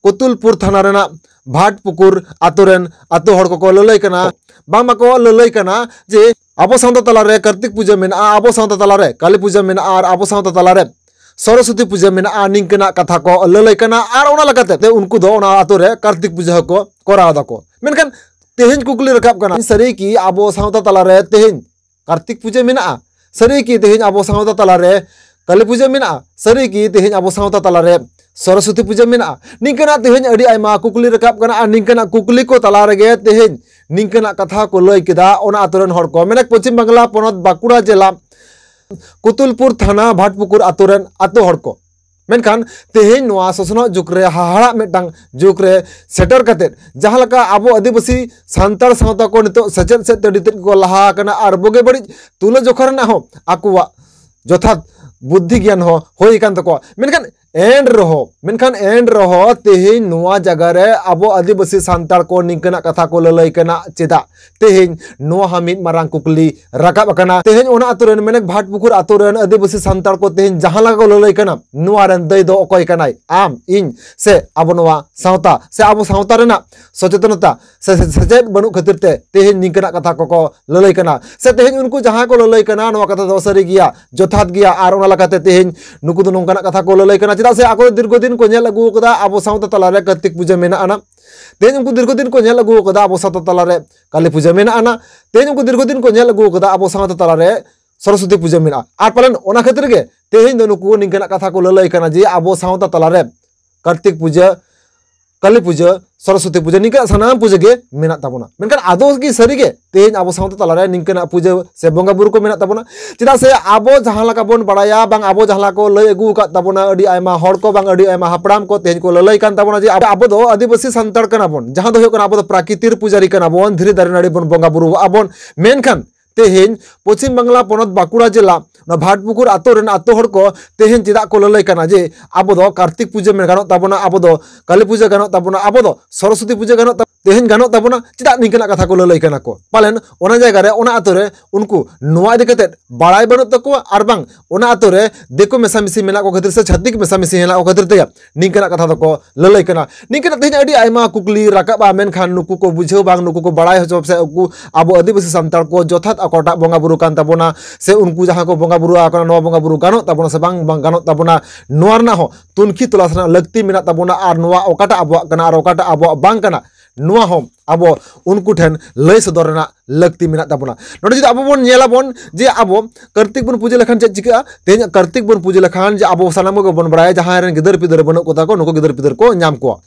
ᱠᱚᱛᱩᱞᱯᱩᱨ ᱛᱷᱟᱱᱟ ᱨᱮᱱᱟᱜ ᱵᱷᱟᱴᱯᱩᱠᱩᱨ ᱟᱛᱳ ᱨᱮᱱ ᱟᱛᱳ ᱦᱚᱲ ᱠᱚᱠᱚ ᱞᱟᱹᱞᱟᱹᱭ ᱠᱟᱱᱟ, ᱵᱟᱝᱢᱟ ᱠᱚ ᱞᱟᱹᱞᱟᱹᱭ ᱠᱟᱱᱟ ᱡᱮ ᱟᱵᱚ ᱥᱟᱶᱛᱟ ᱛᱟᱞᱟᱨᱮ ᱠᱟᱨᱛᱤᱠ ᱯᱩᱡᱟᱹ ᱢᱮᱱᱟᱜᱼᱟ, ᱟᱵᱚ ᱥᱟᱶᱛᱟ ᱛᱟᱞᱟᱨᱮ ᱠᱟᱹᱞᱤ ᱯᱩᱡᱟᱹ ᱢᱮᱱᱟᱜᱼᱟ, ᱟᱨ ᱟᱵᱚ ᱥᱟᱶᱛᱟ ᱛᱟᱞᱟᱨᱮ ᱥᱚᱨᱚᱥᱚᱛᱤ ᱯᱩᱡᱟᱹ ᱢᱮᱱᱟᱜᱼᱟ, ᱱᱤᱝᱠᱟᱹᱱᱟᱜ ᱠᱟᱛᱷᱟ ᱠᱚ ᱞᱟᱹᱞᱟᱹᱭ ᱠᱟᱱᱟ᱾ ᱟᱨ ᱚᱱᱟ ᱞᱮᱠᱟᱛᱮ ᱛᱮ ᱩᱱᱠᱩ ᱫᱚ ᱚᱱᱟ ᱟᱛᱳ ᱨᱮ ᱠᱟᱨᱛᱤᱠ ᱯᱩᱡᱟᱹ ᱦᱚᱸᱠᱚ ᱠᱚᱨᱟᱣ ᱫᱟᱠᱚ᱾ ᱢᱮᱱᱠᱷᱟᱱ ᱛᱮᱦᱮᱧ ᱠᱩᱠᱞᱤ ᱨᱟᱠᱟᱵ ᱠᱟᱱᱟ, ᱥᱟᱹᱨᱤ ᱠᱤ ᱟᱵᱚ ᱥᱟᱶᱛᱟ ᱛᱟᱞᱟᱨᱮ ᱛᱮᱦᱮᱧ ᱠᱟᱨᱛᱤᱠ ᱯᱩᱡᱟᱹ ᱢᱮᱱᱟᱜᱼᱟ? ᱥᱟᱹᱨᱤ ᱠᱤ ᱛᱮᱦᱮᱧ ᱟᱵᱚ ᱥᱟᱶᱛᱟ ᱛᱟᱞᱟᱨᱮ ᱠᱟᱹᱞᱤ ᱯᱩᱡᱟᱹ ᱢᱮᱱᱟᱜᱼᱟ? ᱥᱟᱹᱨᱤ ᱠᱤ ᱛᱮᱦᱮᱧ ᱟᱵᱚ ᱥᱟᱶᱛᱟ ᱛᱟᱞᱟᱨᱮ ᱥᱚᱨᱚᱥᱚᱛᱤ ᱯᱩᱡᱟᱹ ᱢᱮᱱᱟᱜᱼᱟ? ᱱᱤᱝᱠᱟᱹᱱᱟᱜ ᱛᱮᱦᱮᱧ ᱟᱹᱰᱤ ᱟᱭᱢᱟ ᱠᱩᱠᱞᱤ ᱨᱟᱠᱟᱵ ᱠᱟᱱᱟ, ᱟᱨ ᱱᱤᱝᱠᱟᱹᱱᱟᱜ ᱠᱩᱠᱞᱤ ᱠᱚ ᱛᱟᱞᱟ ᱨᱮᱜᱮ ᱛᱮᱦᱮᱧ ᱱᱤᱝᱠᱟᱹᱱᱟᱜ ᱠᱟᱛᱷᱟ ᱠᱚ ᱞᱟᱹᱭ ᱠᱮᱫᱟ ᱚᱱᱟ ᱟᱛᱳ ᱨᱮᱱ ᱦᱚᱲ ᱠᱚ᱾ ᱢᱮᱱᱮᱠ ᱯᱚᱪᱷᱤᱢ ᱵᱟᱝᱞᱟ ᱯᱚᱱᱚᱛ ᱵᱟᱸᱠᱩᱲᱟ ᱡᱮᱞᱟ ᱠᱩᱛᱩᱞᱯᱩᱨ ᱛᱷᱟᱱᱟ ᱵᱷᱟᱴᱯᱩᱠᱩᱨ ᱟᱛᱳ ᱨᱮᱱ ᱟᱛᱳ ᱦᱚᱲ ᱠᱚ᱾ ᱢᱮᱱᱠᱷᱟᱱ ᱛᱮᱦᱮᱧ ᱱᱚᱣᱟ ᱥᱚᱥᱱᱚᱜ ᱡᱩᱜᱽ ᱨᱮ, ᱦᱟᱦᱟᱲᱟᱜ ᱢᱤᱫᱴᱟᱝ ᱡᱩᱜᱽ ᱨᱮ ᱥᱮᱴᱮᱨ ᱠᱟᱛᱮᱫ, ᱡᱟᱦᱟᱸ ᱞᱮᱠᱟ ᱟᱵᱚ ᱟᱹᱫᱤᱵᱟᱹᱥᱤ ᱥᱟᱱᱛᱟᱲ ᱥᱟᱶᱛᱟ ᱠᱚ ᱱᱤᱛᱚᱜ ᱥᱮᱪᱮᱫ ᱥᱮᱫ ᱛᱮ ᱟᱹᱰᱤ ᱛᱮᱫ ᱠᱚ ᱞᱟᱦᱟ ᱟᱠᱟᱱᱟ ᱟᱨ ᱵᱩᱜᱤ ᱵᱟᱹᱲᱤᱡ ᱛᱩᱞᱟᱹᱡᱚᱠᱷᱟ ᱨᱮᱱᱟᱜ ᱦᱚᱸ ᱟᱠᱚᱣᱟᱜ ᱡᱚᱛᱷᱟᱛ ᱵᱩᱫᱽᱫᱷᱤ ᱜᱮᱭᱟᱱ ᱦᱚᱸ ᱦᱩᱭ ᱟᱠᱟᱱ ᱛᱟᱠᱚᱣᱟ, ᱢᱮᱱᱠᱷᱟᱱ ᱮᱱ ᱨᱮᱦᱚᱸ, ᱢᱮᱱᱠᱷᱟᱱ ᱮᱱ ᱨᱮᱦᱚᱸ ᱛᱮᱦᱮᱧ ᱱᱚᱣᱟ ᱡᱟᱭᱜᱟ ᱨᱮ ᱟᱵᱚ ᱟᱹᱫᱤᱵᱟᱹᱥᱤ ᱥᱟᱱᱛᱟᱲ ᱠᱚ ᱱᱤᱝᱠᱟᱹᱱᱟᱜ ᱠᱟᱛᱷᱟ ᱠᱚ ᱞᱟᱹᱞᱟᱹᱭ ᱠᱟᱱᱟ ᱪᱮᱫᱟᱜ? ᱛᱮᱦᱮᱧ ᱱᱚᱣᱟ ᱦᱚᱸ ᱢᱤᱫ ᱢᱟᱨᱟᱝ ᱠᱩᱠᱞᱤ ᱨᱟᱠᱟᱵ ᱟᱠᱟᱱᱟ᱾ ᱛᱮᱦᱮᱧ ᱚᱱᱟ ᱟᱛᱳ ᱨᱮᱱ, ᱢᱮᱱᱮᱠ ᱵᱷᱟᱴᱯᱩᱠᱩᱨ ᱟᱛᱳ ᱨᱮᱱ ᱟᱹᱫᱤᱵᱟᱹᱥᱤ ᱥᱟᱱᱛᱟᱲ ᱠᱚ ᱛᱮᱦᱮᱧ ᱡᱟᱦᱟᱸ ᱞᱮᱠᱟ ᱠᱚ ᱞᱟᱹᱞᱟᱹᱭ ᱠᱟᱱᱟ, ᱱᱚᱣᱟ ᱨᱮᱱ ᱫᱟᱹᱭ ᱫᱚ ᱚᱠᱚᱭ ᱠᱟᱱᱟᱭ? ᱟᱢ, ᱤᱧ, ᱥᱮ ᱟᱵᱚ ᱱᱚᱣᱟ ᱥᱟᱶᱛᱟ, ᱥᱮ ᱟᱵᱚ ᱥᱟᱶᱛᱟ ᱨᱮᱱᱟᱜ ᱥᱚᱪᱮᱛᱚᱱᱚᱛᱟ ᱥᱮ ᱥᱮᱪᱮᱫ ᱵᱟᱹᱱᱩᱜ ᱠᱷᱟᱹᱛᱤᱨ ᱛᱮ ᱛᱮᱦᱮᱧ ᱱᱤᱝᱠᱟᱹᱱᱟᱜ ᱠᱟᱛᱷᱟ ᱠᱚᱠᱚ ᱞᱟᱹᱞᱟᱹᱭ ᱠᱟᱱᱟ, ᱥᱮ ᱛᱮᱦᱮᱧ ᱩᱱᱠᱩ ᱡᱟᱦᱟᱸ ᱠᱚ ᱞᱟᱹᱞᱟᱹᱭ ᱠᱟᱱᱟ ᱱᱚᱣᱟ ᱠᱟᱛᱷᱟ ᱫᱚ ᱥᱟᱹᱨᱤ ᱜᱮᱭᱟ, ᱡᱚᱛᱷᱟᱛ ᱜᱮᱭᱟ, ᱟᱨ ᱚᱱᱟ ᱞᱮᱠᱟᱛᱮ ᱛᱮᱦᱮᱧ ᱱᱩᱠᱩ ᱫᱚ ᱱᱚᱝᱠᱟᱱᱟᱜ ᱠᱟᱛᱷᱟ ᱠᱚ ᱞᱟᱹᱞᱟᱹᱭ ᱠᱟᱱᱟ᱾ ᱪᱮᱫᱟᱜ ᱥᱮ ᱟᱠᱚ ᱫᱚ ᱫᱤᱨᱜᱷᱚ ᱫᱤᱱ ᱠᱚ ᱧᱮᱞ ᱟᱹᱜᱩ ᱟᱠᱟᱫᱟ ᱟᱵᱚ ᱥᱟᱶᱛᱟ ᱛᱟᱞᱟᱨᱮ ᱠᱟᱨᱛᱤᱠ ᱯᱩᱡᱟᱹ ᱢᱮᱱᱟᱜ ᱟᱱᱟ᱾ ᱛᱮᱦᱮᱧ ᱩᱱᱠᱩ ᱫᱤᱨᱜᱷᱚ ᱫᱤᱱ ᱠᱚ ᱧᱮᱞ ᱟᱹᱜᱩ ᱟᱠᱟᱫᱟ ᱟᱵᱚ ᱥᱟᱶᱛᱟ ᱛᱟᱞᱟᱨᱮ ᱠᱟᱞᱤ ᱯᱩᱡᱟᱹ ᱢᱮᱱᱟᱜ ᱟᱱᱟ᱾ ᱛᱮᱦᱮᱧ ᱩᱱᱠᱩ ᱫᱤᱨᱜᱷᱚ ᱫᱤᱱ ᱠᱚ ᱧᱮᱞ ᱟᱹᱜᱩ ᱟᱠᱟᱫᱟ ᱟᱵᱚ ᱥᱟᱶᱛᱟ ᱛᱟᱞᱟᱨᱮ ᱥᱚᱨᱚᱥᱚᱛᱤ ᱯᱩᱡᱟᱹ ᱢᱮᱱᱟᱜᱼᱟ᱾ ᱟᱨ ᱯᱟᱞᱮᱱ ᱚᱱᱟ ᱠᱷᱟᱹᱛᱤᱨ ᱜᱮ ᱛᱮᱦᱮᱧ ᱫᱚ ᱱᱩᱠᱩ ᱱᱤᱝᱠᱟᱹᱱᱟᱜ ᱠᱟᱛᱷᱟ ᱠᱚ ᱞᱟᱹᱞᱟᱹᱭ ᱠᱟᱱᱟ ᱡᱮ ᱟᱵᱚ ᱥᱟᱶᱛᱟ ᱛᱟᱞᱟᱨᱮ ᱠᱟᱨᱛᱤᱠ ᱯᱩᱡᱟᱹ, ᱠᱟᱞᱤ ᱯᱩᱡᱟᱹ, ᱥᱚᱨᱚᱥᱚᱛᱤ ᱯᱩᱡᱟᱹ, ᱱᱤᱝᱠᱟᱹᱱᱟᱜ ᱥᱟᱱᱟᱢ ᱯᱩᱡᱟᱹ ᱜᱮ ᱢᱮᱱᱟᱜ ᱛᱟᱵᱚᱱᱟ᱾ ᱢᱮᱱᱠᱷᱟᱱ ᱟᱫᱚ ᱠᱤ ᱥᱟᱹᱨᱤᱜᱮ ᱛᱮᱦᱮᱧ ᱟᱵᱚ ᱥᱟᱶᱛᱟ ᱛᱟᱞᱟᱨᱮ ᱱᱤᱝᱠᱟᱹᱱᱟᱜ ᱯᱩᱡᱟᱹ ᱥᱮ ᱵᱚᱸᱜᱟ ᱵᱩᱨᱩ ᱠᱚ ᱢᱮᱱᱟᱜ ᱛᱟᱵᱚᱱᱟ? ᱪᱮᱫᱟᱜ ᱥᱮ ᱟᱵᱚ ᱡᱟᱦᱟᱸ ᱞᱮᱠᱟ ᱵᱚᱱ ᱵᱟᱲᱟᱭᱟ, ᱵᱟᱝ ᱟᱵᱚ ᱡᱟᱦᱟᱸ ᱞᱮᱠᱟ ᱠᱚ ᱞᱟᱹᱭ ᱟᱹᱜᱩ ᱟᱠᱟᱫ ᱛᱟᱵᱚᱱᱟ ᱟᱹᱰᱤ ᱟᱭᱢᱟ ᱦᱚᱲ ᱠᱚ, ᱵᱟᱝ ᱟᱹᱰᱤ ᱟᱭᱢᱟ ᱦᱟᱯᱲᱟᱢ ᱠᱚ ᱛᱮᱦᱮᱧ ᱠᱚ ᱞᱟᱹᱞᱟᱹᱭ ᱠᱟᱱ ᱛᱟᱵᱚᱱᱟ ᱡᱮ ᱟᱵᱚ, ᱟᱵᱚ ᱫᱚ ᱟᱹᱫᱤᱵᱟᱹᱥᱤ ᱥᱟᱱᱛᱟᱲ ᱠᱟᱱᱟ ᱵᱚᱱ, ᱡᱟᱦᱟᱸ ᱫᱚ ᱦᱩᱭᱩᱜ ᱠᱟᱱᱟ ᱟᱵᱚ ᱫᱚ ᱯᱨᱟᱠᱨᱤᱛᱤᱨ ᱯᱩᱡᱟᱨᱤ ᱠᱟᱱᱟ ᱵᱚᱱ, ᱫᱷᱤᱨᱤ ᱫᱟᱨᱮ ᱱᱟᱹᱲᱤ ᱵᱚᱱ ᱵᱚᱸᱜᱟ ᱵᱩᱨᱩᱣᱟᱜᱼᱟ ᱵᱚᱱ᱾ ᱢᱮᱱᱠᱷᱟᱱ ᱛᱮᱦᱮᱧ ᱯᱚᱪᱷᱤᱢ ᱵᱟᱝᱞᱟ ᱯᱚᱱᱚᱛ ᱵᱟᱸᱠᱩᱲᱟ ᱡᱮᱞᱟ ᱚᱱᱟ ᱵᱷᱟᱴᱯᱩᱠᱩᱨ ᱟᱛᱳ ᱨᱮᱱ ᱟᱛᱳ ᱦᱚᱲ ᱠᱚ ᱛᱮᱦᱮᱧ ᱪᱮᱫᱟᱜ ᱠᱚ ᱞᱟᱹᱞᱟᱹᱭ ᱠᱟᱱᱟ ᱡᱮ ᱟᱵᱚ ᱫᱚ ᱠᱟᱨᱛᱤᱠ ᱯᱩᱡᱟᱹ ᱢᱮ ᱜᱟᱱᱚᱜ ᱛᱟᱵᱚᱱᱟ, ᱟᱵᱚ ᱫᱚ ᱠᱟᱞᱤ ᱯᱩᱡᱟᱹ ᱜᱟᱱᱚᱜ ᱛᱟᱵᱚᱱᱟ, ᱟᱵᱚ ᱫᱚ ᱥᱚᱨᱚᱥᱚᱛᱤ ᱯᱩᱡᱟᱹ ᱜᱟᱱᱚᱜ ᱛᱟ-, ᱛᱮᱦᱮᱧ ᱜᱟᱱᱚᱜ ᱛᱟᱵᱚᱱᱟ, ᱪᱮᱫᱟᱜ ᱱᱤᱝᱠᱟᱹᱱᱟᱜ ᱠᱟᱛᱷᱟ ᱠᱚ ᱞᱟᱹᱞᱟᱹᱭ ᱠᱟᱱᱟ ᱠᱚ? ᱯᱟᱞᱮᱱ ᱚᱱᱟ ᱡᱟᱭᱜᱟ ᱨᱮ, ᱚᱱᱟ ᱟᱛᱳ ᱨᱮ ᱩᱱᱠᱩ ᱱᱚᱣᱟ ᱤᱫᱤ ᱠᱟᱛᱮᱫ ᱵᱟᱲᱟᱭ ᱵᱟᱹᱱᱩᱜ ᱛᱟᱠᱚᱣᱟ, ᱟᱨ ᱵᱟᱝ ᱚᱱᱟ ᱟᱛᱳ ᱨᱮ ᱫᱤᱠᱩ ᱢᱮᱥᱟᱢᱤᱥᱤ ᱢᱮᱱᱟᱜ ᱠᱚ ᱠᱷᱟᱹᱛᱤᱨ ᱥᱮ ᱪᱷᱟᱹᱛᱤᱠ ᱢᱮᱥᱟᱢᱤᱥᱤ ᱢᱮᱱᱟᱜ ᱠᱚ ᱠᱷᱟᱹᱛᱤᱨ ᱛᱮᱜᱮ ᱱᱤᱝᱠᱟᱹᱱᱟᱜ ᱠᱟᱛᱷᱟ ᱫᱚᱠᱚ ᱞᱟᱹᱞᱟᱹᱭ ᱠᱟᱱᱟ᱾ ᱱᱤᱝᱠᱟᱹᱱᱟᱜ ᱛᱮᱦᱮᱧ ᱟᱹᱰᱤ ᱟᱭᱢᱟ ᱠᱩᱠᱞᱤ ᱨᱟᱠᱟᱵᱼᱟ, ᱢᱮᱱᱠᱷᱟᱱ ᱱᱩᱠᱩ ᱠᱚ ᱵᱩᱡᱷᱟᱹᱣ ᱵᱟᱝ ᱱᱩᱠᱩ ᱠᱚ ᱵᱟᱲᱟᱭ ᱦᱚᱪᱚ ᱥᱮ ᱩᱱᱠᱩ ᱟᱵᱚ ᱟᱹᱫᱤᱵᱟᱹᱥᱤ ᱥᱟᱱᱛᱟᱲ ᱠᱚ ᱡᱚᱛᱷᱟᱛ ᱚᱠᱟᱴᱟᱜ ᱵᱚᱸᱜᱟ ᱵᱩᱨᱩ ᱠᱟᱱ ᱛᱟᱵᱚᱱᱟ, ᱥᱮ ᱩᱱᱠᱩ ᱡᱟᱦᱟᱸ ᱠᱚ ᱵᱚᱸᱜᱟ ᱵᱩᱨᱩ ᱟᱠᱟᱱᱟ, ᱱᱚᱣᱟ ᱵᱚᱸᱜᱟ ᱵᱩᱨᱩ ᱜᱟᱱᱚᱜ ᱛᱟᱵᱚᱱᱟ ᱥᱮ ᱵᱟᱝ, ᱵᱟᱝ ᱜᱟᱱᱚᱜ ᱛᱟᱵᱚᱱᱟ, ᱱᱚᱣᱟ ᱨᱮᱱᱟᱜ ᱦᱚᱸ ᱛᱩᱱᱠᱷᱤ ᱛᱚᱞᱟᱥ ᱨᱮᱱᱟᱜ ᱞᱟᱹᱠᱛᱤ ᱢᱮᱱᱟᱜ ᱛᱟᱵᱚᱱᱟ᱾ ᱟᱨ ᱱᱚᱣᱟ ᱚᱠᱟᱴᱟᱜ ᱟᱵᱚᱣᱟᱜ ᱠᱟᱱᱟ ᱟᱨ ᱚᱠᱟᱴᱟᱜ ᱟᱵᱚᱣᱟᱜ ᱵᱟᱝ ᱠᱟᱱᱟ, ᱱᱚᱣᱟ ᱦᱚᱸ ᱟᱵᱚ ᱩᱱᱠᱩ ᱴᱷᱮᱱ ᱞᱟᱹᱭ ᱥᱚᱫᱚᱨ ᱨᱮᱱᱟᱜ ᱞᱟᱹᱠᱛᱤ ᱢᱮᱱᱟᱜ ᱛᱟᱵᱚᱱᱟ᱾ ᱱᱚᱰᱮ ᱡᱩᱫᱤ ᱟᱵᱚ ᱵᱚᱱ ᱧᱮᱞᱟᱵᱚᱱ ᱡᱮ ᱟᱵᱚ ᱠᱟᱨᱛᱤᱠ ᱵᱚᱱ ᱯᱩᱡᱟᱹ ᱞᱮᱠᱷᱟᱱ ᱪᱮᱫ ᱪᱤᱠᱟᱹᱜᱼᱟ? ᱛᱮᱦᱮᱧ ᱠᱟᱨᱛᱤᱠ ᱵᱚᱱ ᱯᱩᱡᱟᱹ ᱞᱮᱠᱷᱟᱱ ᱡᱮ ᱟᱵᱚ ᱥᱟᱱᱟᱢ ᱠᱚᱜᱮ ᱵᱚᱱ ᱵᱟᱲᱟᱭᱟ, ᱡᱟᱦᱟᱸᱭ ᱨᱮᱱ ᱜᱤᱫᱟᱹᱨ ᱯᱤᱫᱟᱹᱨ ᱵᱟᱹᱱᱩᱜ ᱠᱚᱛᱟ ᱠᱚ, ᱱᱩᱠᱩ ᱜᱤᱫᱟᱹᱨ ᱯᱤᱫᱟᱹᱨ ᱠᱚ ᱧᱟᱢ ᱠᱚᱣᱟ᱾